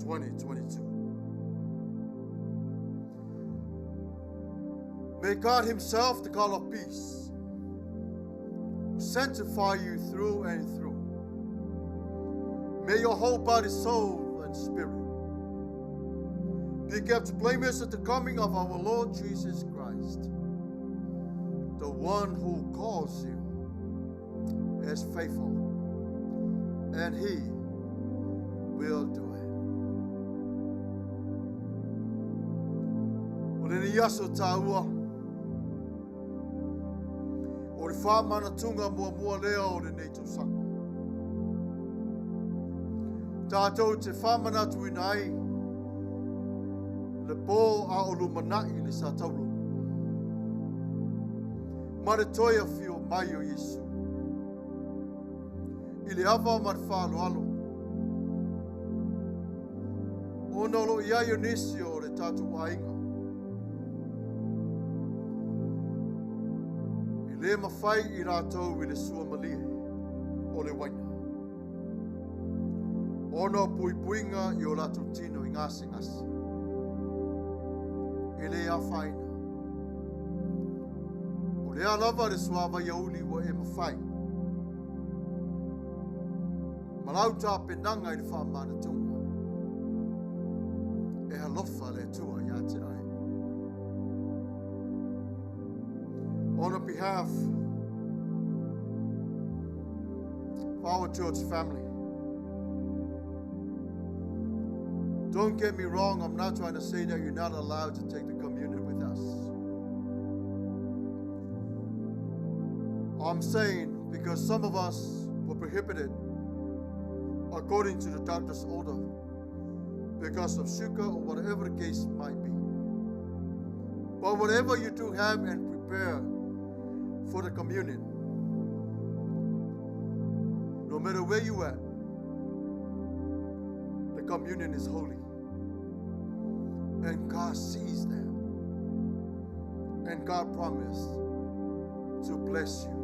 2022. May God Himself, the God of peace, sanctify you through and through. May your whole body, soul, and spirit be kept blameless at the coming of our Lord Jesus Christ. The one who calls you is faithful, and He will do it. O lenei aso tāua, o le whāmanatunga muamua lea o lenei tausaga. Tātou te whāmanatu ina ai, le pō a o lumanai le sa tauro. Ma le toe afio mai o Iesu. I le ava ma le whaaloalo. Ona o lo iai o nisi o le tātou aiga. I le mawhai i rātou i le sua malie o le waina. Ona o puipuiga i o latou tino i gasegase. E le afaina. O le a lava le suavai auli ua e mafai. Ma lau tapenaga i le faamanatuga. E alofa le Atua ia te oe. On behalf of our church family, don't get me wrong, I'm not trying to say that you're not allowed to take the communion with us. I'm saying because some of us were prohibited according to the doctor's order because of sugar or whatever the case might be. But whatever you do have and prepare for the communion, no matter where you at, the communion is holy. And God sees that. And God promised to bless you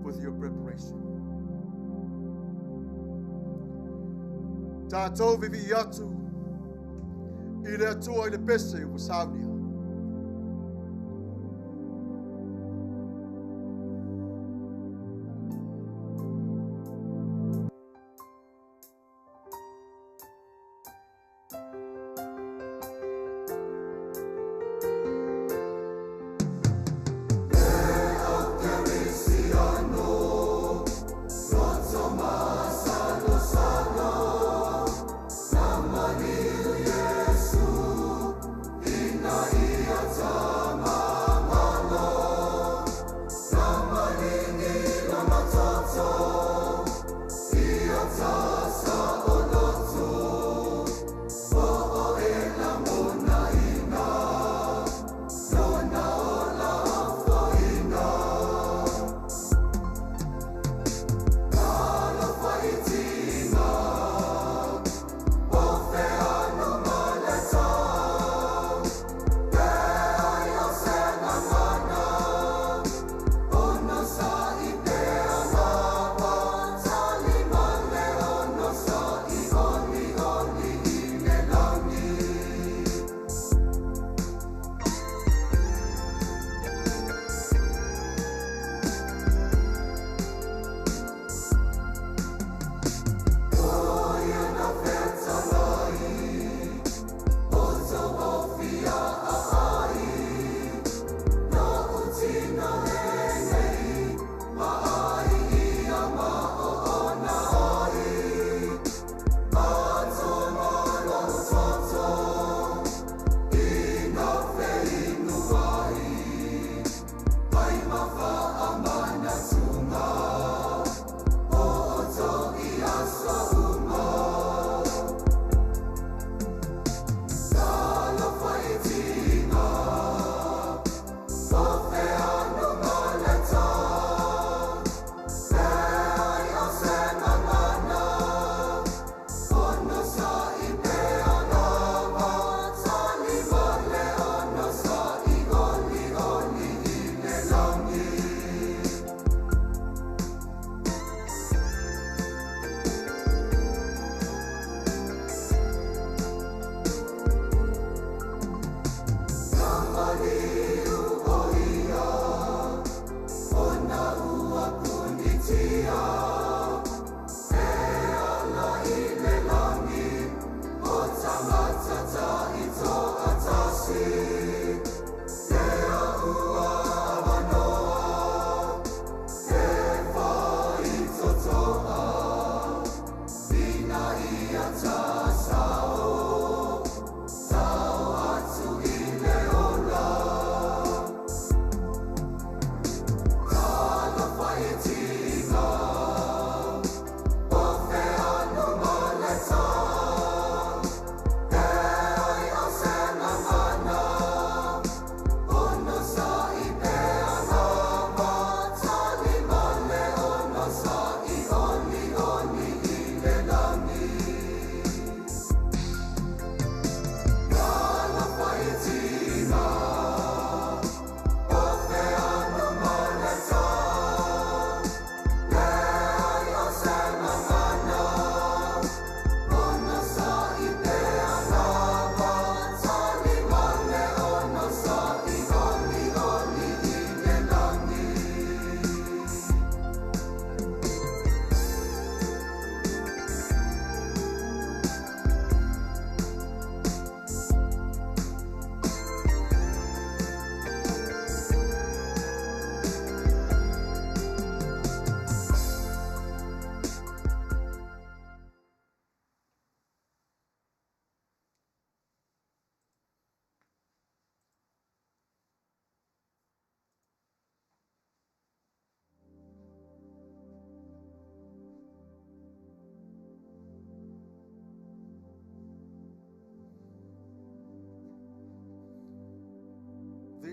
with your preparation. Tātou vivi'i atu i le Atua i le pese ua saunia.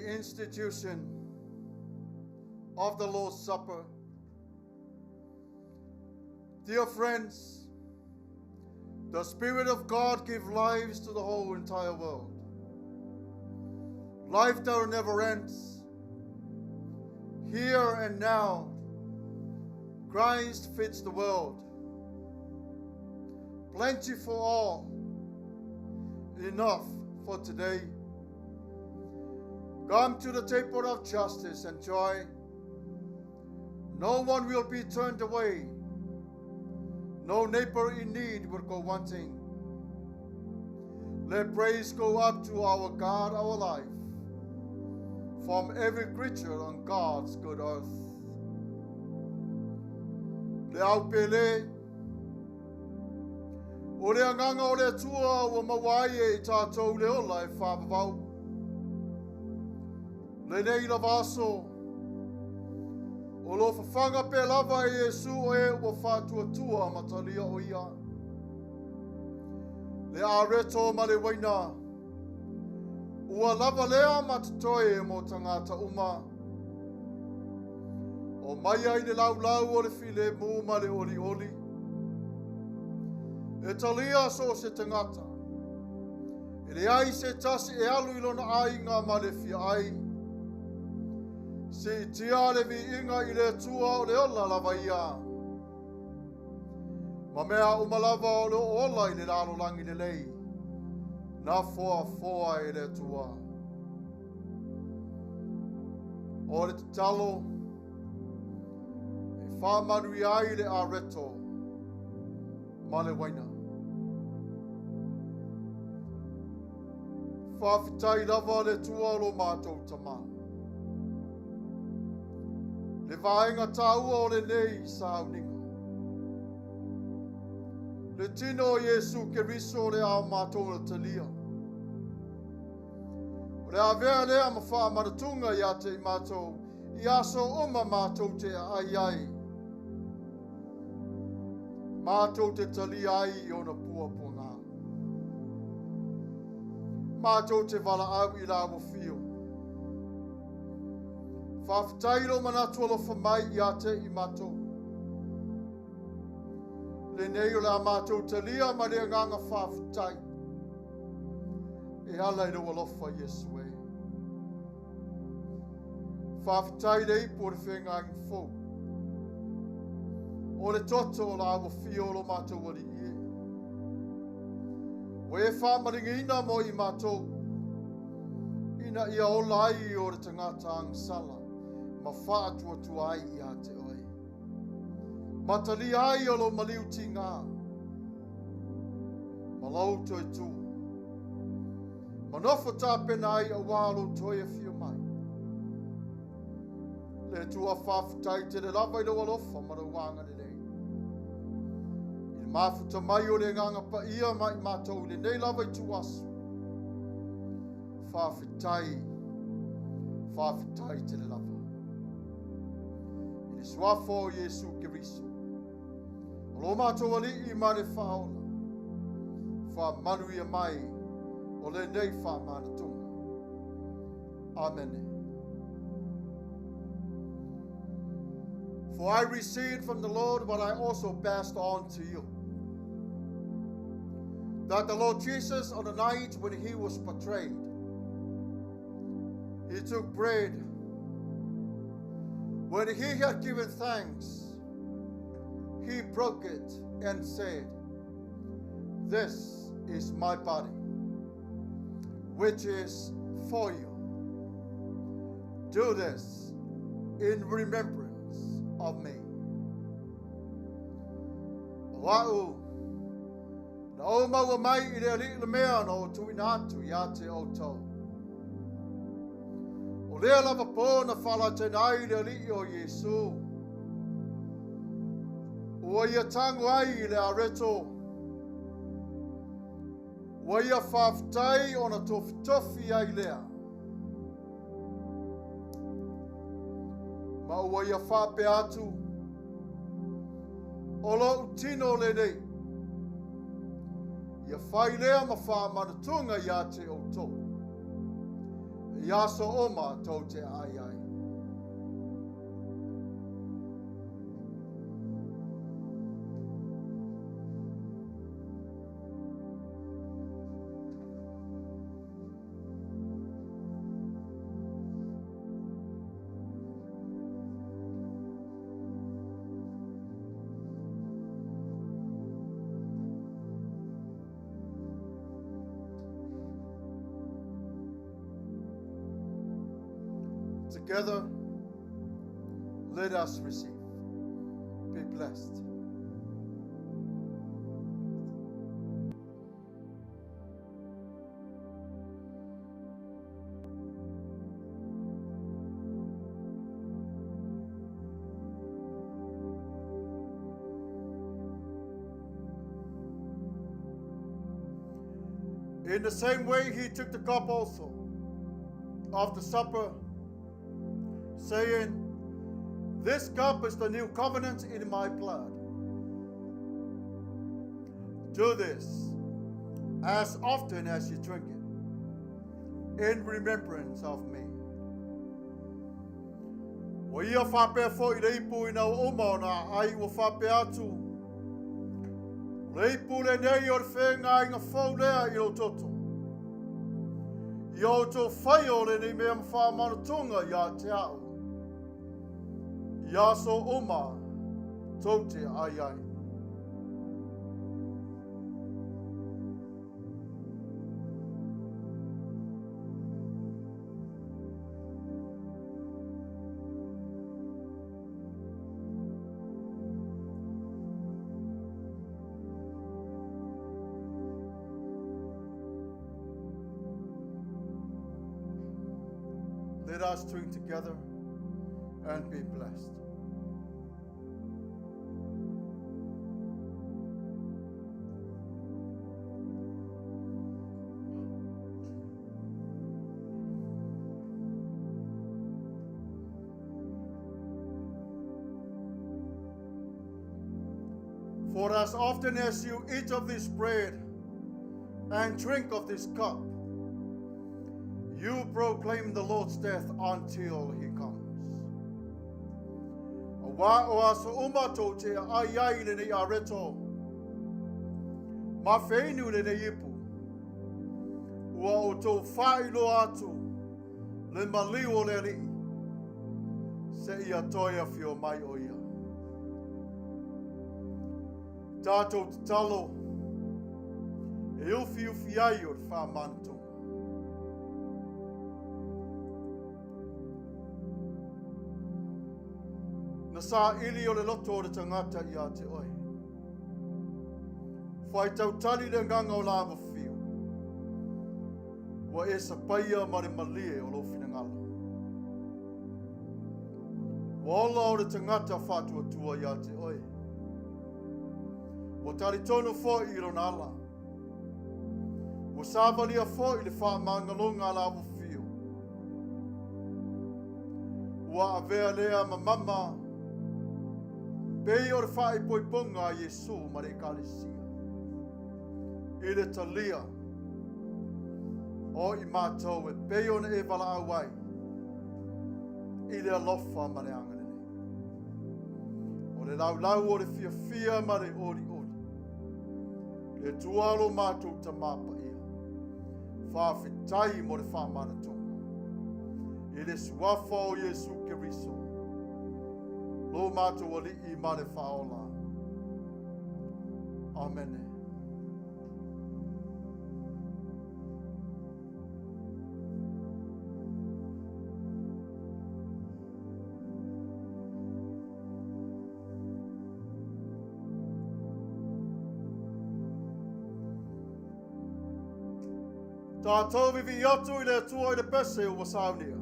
The institution of the Lord's Supper. Dear friends, the Spirit of God gives lives to the whole entire world. Life that never ends. Here and now, Christ fits the world. Plenty for all. Enough for today. Come to the table of justice and joy. No one will be turned away. No neighbor in need will go wanting. Let praise go up to our God, our life, from every creature on God's good earth. Le au pele, o le agaga o le Atua ua maua ai e i tatou le ola e faavavau. Lenei lava aso, o lo o fafaga pea lava e Iesu o e ua faatuatua ma talia o ia. Le areto ma le uaina, ua lava lea ma totoe mo tagata uma. Omai ai le laulau o le filemu ma le olioli. E talia so o se tagata. E leai se tasi e alu i lona aiga ma le fia ai. Siitia le viiga i le Atua o le ola lava ia. Ma mea uma lava o lo o ola i le lalolagi lelei. Na foafoa e le Atua. O le tatalo e faamanuia ai le areto ma le uaina. Faafetai lava le Atua o lo matou Tama. Le vaega taua o lenei sauniga. Le tino o Iesu Keriso o le a matou na talia. O le avea lea ma faamanatuga ia te i matou i aso uma matou te aai ai. Matou te talia ai i ona puapuaga. Matou te valaau i la ua fio. Faafetai lo manatu alofa mai ia te i matou. Lenei o le a matou talia ma le agaga faafetai. E ala i lou alofa Iesu e. Faafetai le ipu o le feagaiga fou. O le toto o la ua fio o lo matou alii e. Ua e faamaligiina mo i matou. Ina ia ola ai o le tagata agasala ma faatuatua ai ia te oe. Ma talia ai o lou maliu tiga ma lou toe tu. Ma nofo tapena ai auā lou toe afio mai. Le Atua faafetai tele lava i lou alofa ma lou agalelei. I le mafuta mai o le agaga paia ma i matou i lenei lava ituaso. Faafetai, faafetai tele lava. I le suafa o Iesu Keriso, o lo matou alii ma le faaola, faamanuia mai o lenei faamanatuga. Amene. For I received from the Lord what I also passed on to you. That the Lord Jesus, on the night when he was betrayed, he took bread. When he had given thanks, he broke it and said, This is my body, which is for you. Do this in remembrance of me. O a'u, na ou maua mai i le Alii le mea na ou tuuina atu ia te outou. O lea lava pō na faalataina ai le Alii o Iesu. Ua ia tago ai i le areto. Ua ia faafetai ona tofitofi ai lea. Ma ua ia faapea atu, O lou tino lenei. Ia fai lea ma faamanatuga ia te outou. I aso uma tou te ai ai. Together, let us receive. Be blessed. In the same way, he took the cup also after supper, saying, This cup is the new covenant in my blood. Do this as often as you drink it in remembrance of me. Ua ia faapea foi i le ipu ina ua uma ona ai ua faapea atu. O le ipu lenei o le feagaiga fou lea i lou toto. Ia outou faia o lenei mea ma faamanatunga ia te au. I aso uma tou te ai ai. Let us drink together and be blessed. For as often as you eat of this bread and drink of this cup, you proclaim the Lord's death until he comes. Auā o aso uma tou te ai ai i lenei areto, ma feinu lenei ipu, ua outou faailoa atu le maliu o le Alii, seia toe afio mai o ia. Tātou tatalo e ufiufi ai o le whāmanatunga. Na saili o le loto o le tagata ia te oe. Whai tautali le agaga o la fiu. Ua e sapaia ma le malie o lou finagalo. Ua ola o le tagata faatuatua ia te oe. Ua talitonu foi i lona ala. Ua savalia foi le faamagaloga a la fiu. Ua avea lea ma mama pei o le faaipoipoga a Iesu ma le Ekalesia. I le talia o i mātou e pei ona e valaau ai i le alofa ma le agalelei. O le laulau o le fiafia ma le olioli. Le Atua lo mātou tamā paia. Faafetai mo le faamanatoga. I le suafa o Iesu Keriso. Lo mātou alii ma le faaola. Amene. Tātou vivi atu i le Atua i le pese ua saunia.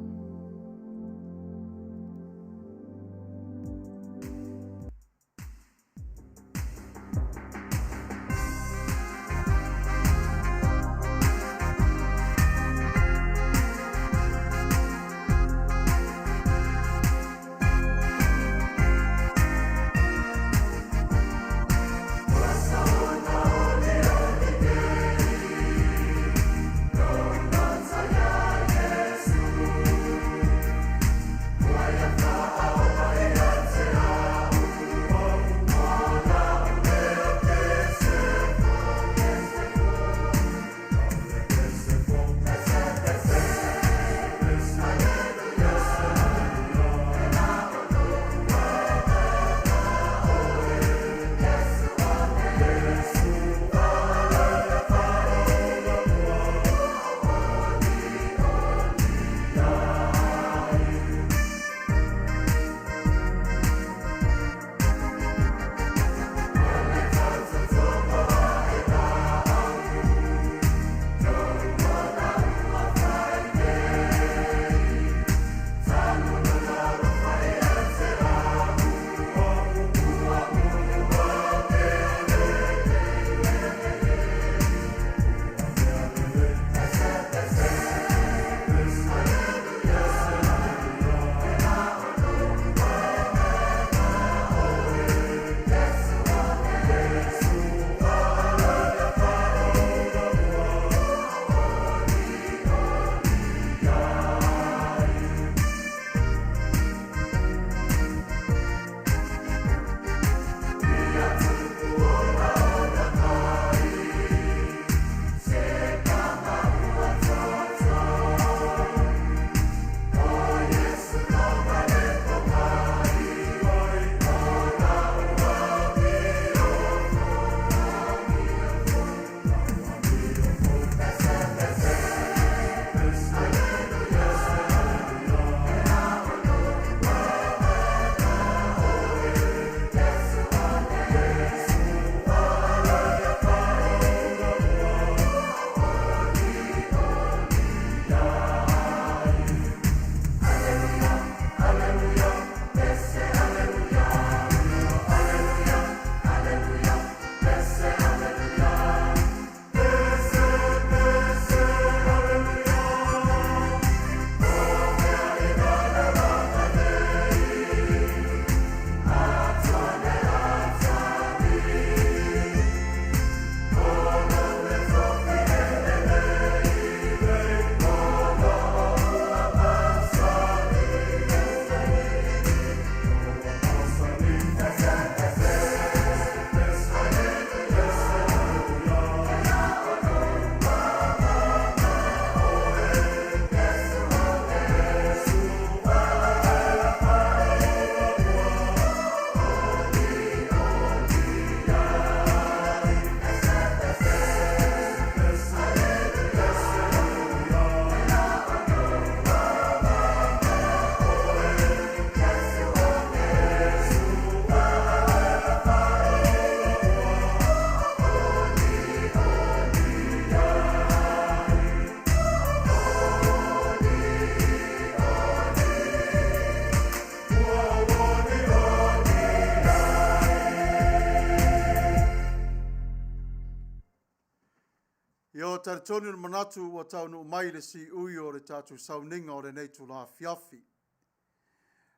talitonu le manatu ua taunuu mai le siui o le tatou sauniga o lenei itula afiafi.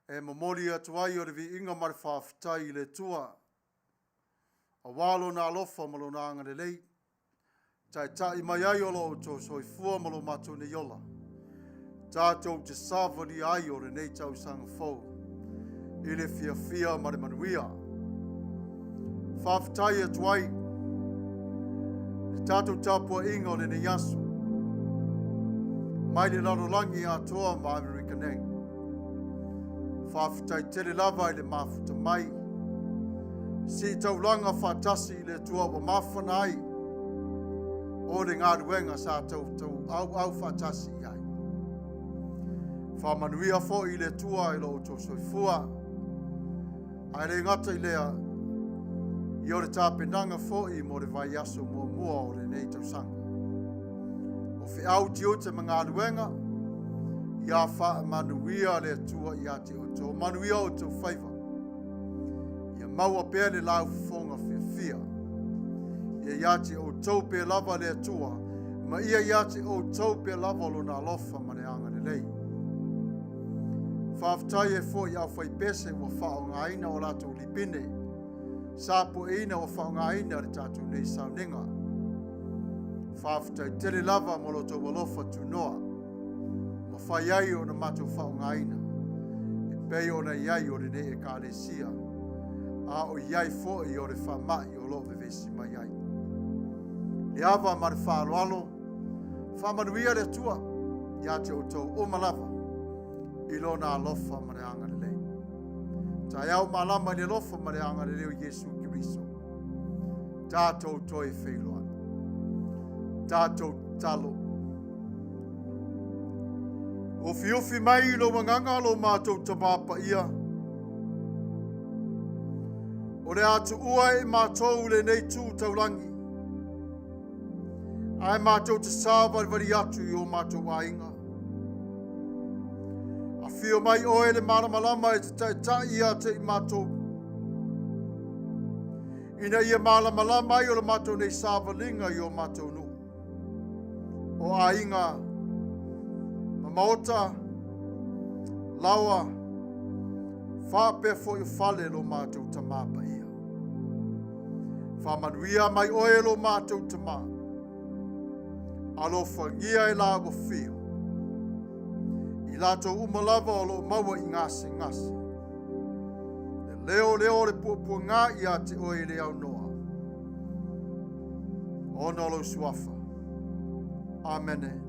E momoli atu ai o le viiga ma le faafetai i le Atua, aua lona alofa ma lona agalelei, taitai mai ai o lo outou soifua ma lo matou nei ola, tatou te savalia ai o lenei tausaga fou i le fiafia ma le manuia. Faafetai atu ai le tatou tapuaiga o lenei aso, mai le lalolagi atoa ma Amerika nei. Faafetai tele lava i le mafuta mai, sii taulaga faatasi i le Atua ua mafana ai o le galuega sa tautou auau faatasi i ai. Faamanuia foi i le Atua i lo outou soifua, ae le gata i lea, ia o le tapenaga foi mo le vaiaso muamua o lenei tausaga. O feau tiute ma galuega, ia faamanuia le Atua ia te outou, manuia outou faiva. Ia maua pea le laufofoga fiafia. Ia ia te outou pea lava le Atua, ma ia ia te outou pea lava lona alofa ma le agalelei. Faafetai ai foi i aufaipese ua faaaogaina o latou lipine, sa pueina ua faaaogaina le tatou nei sauniga. Faafetai tele lava mo lo outou alofa tunoa, mafai ai ona matou faaaogaina e pei ona i ai o lenei ekalesia, a o i ai foi o le faamai o lo o vevesi mai ai. Le ava ma le faaaloalo, faamanuia le Atua ia te outou uma lava i lona alofa ma le agalelei. Taeao malama i le alofa ma le agalelei o Iesu Keriso. Tatou toe feiloai. Tatou tatalo. Ufiufi mai lou agaga lo matou Tamā Paia. O le a tuua e matou lenei tu taulagi, ae matou te savalivali atu i o matou aiga. Afio mai oe le malamalama e te taitai ia te i matou, ina ia malamalama ai o le matou nei savaliga i o matou nuu, o aiga ma maota, laoa, faapea foi o fale lo matou Tamā Paia. Faamanuia mai oe lo matou Tamā, alofagia e la ua fio, i latou uma lava o lo o maua i gasegase. Le leo leo o le puapuaga ia te oe i le aunoa, ona o lou suafa. Amene.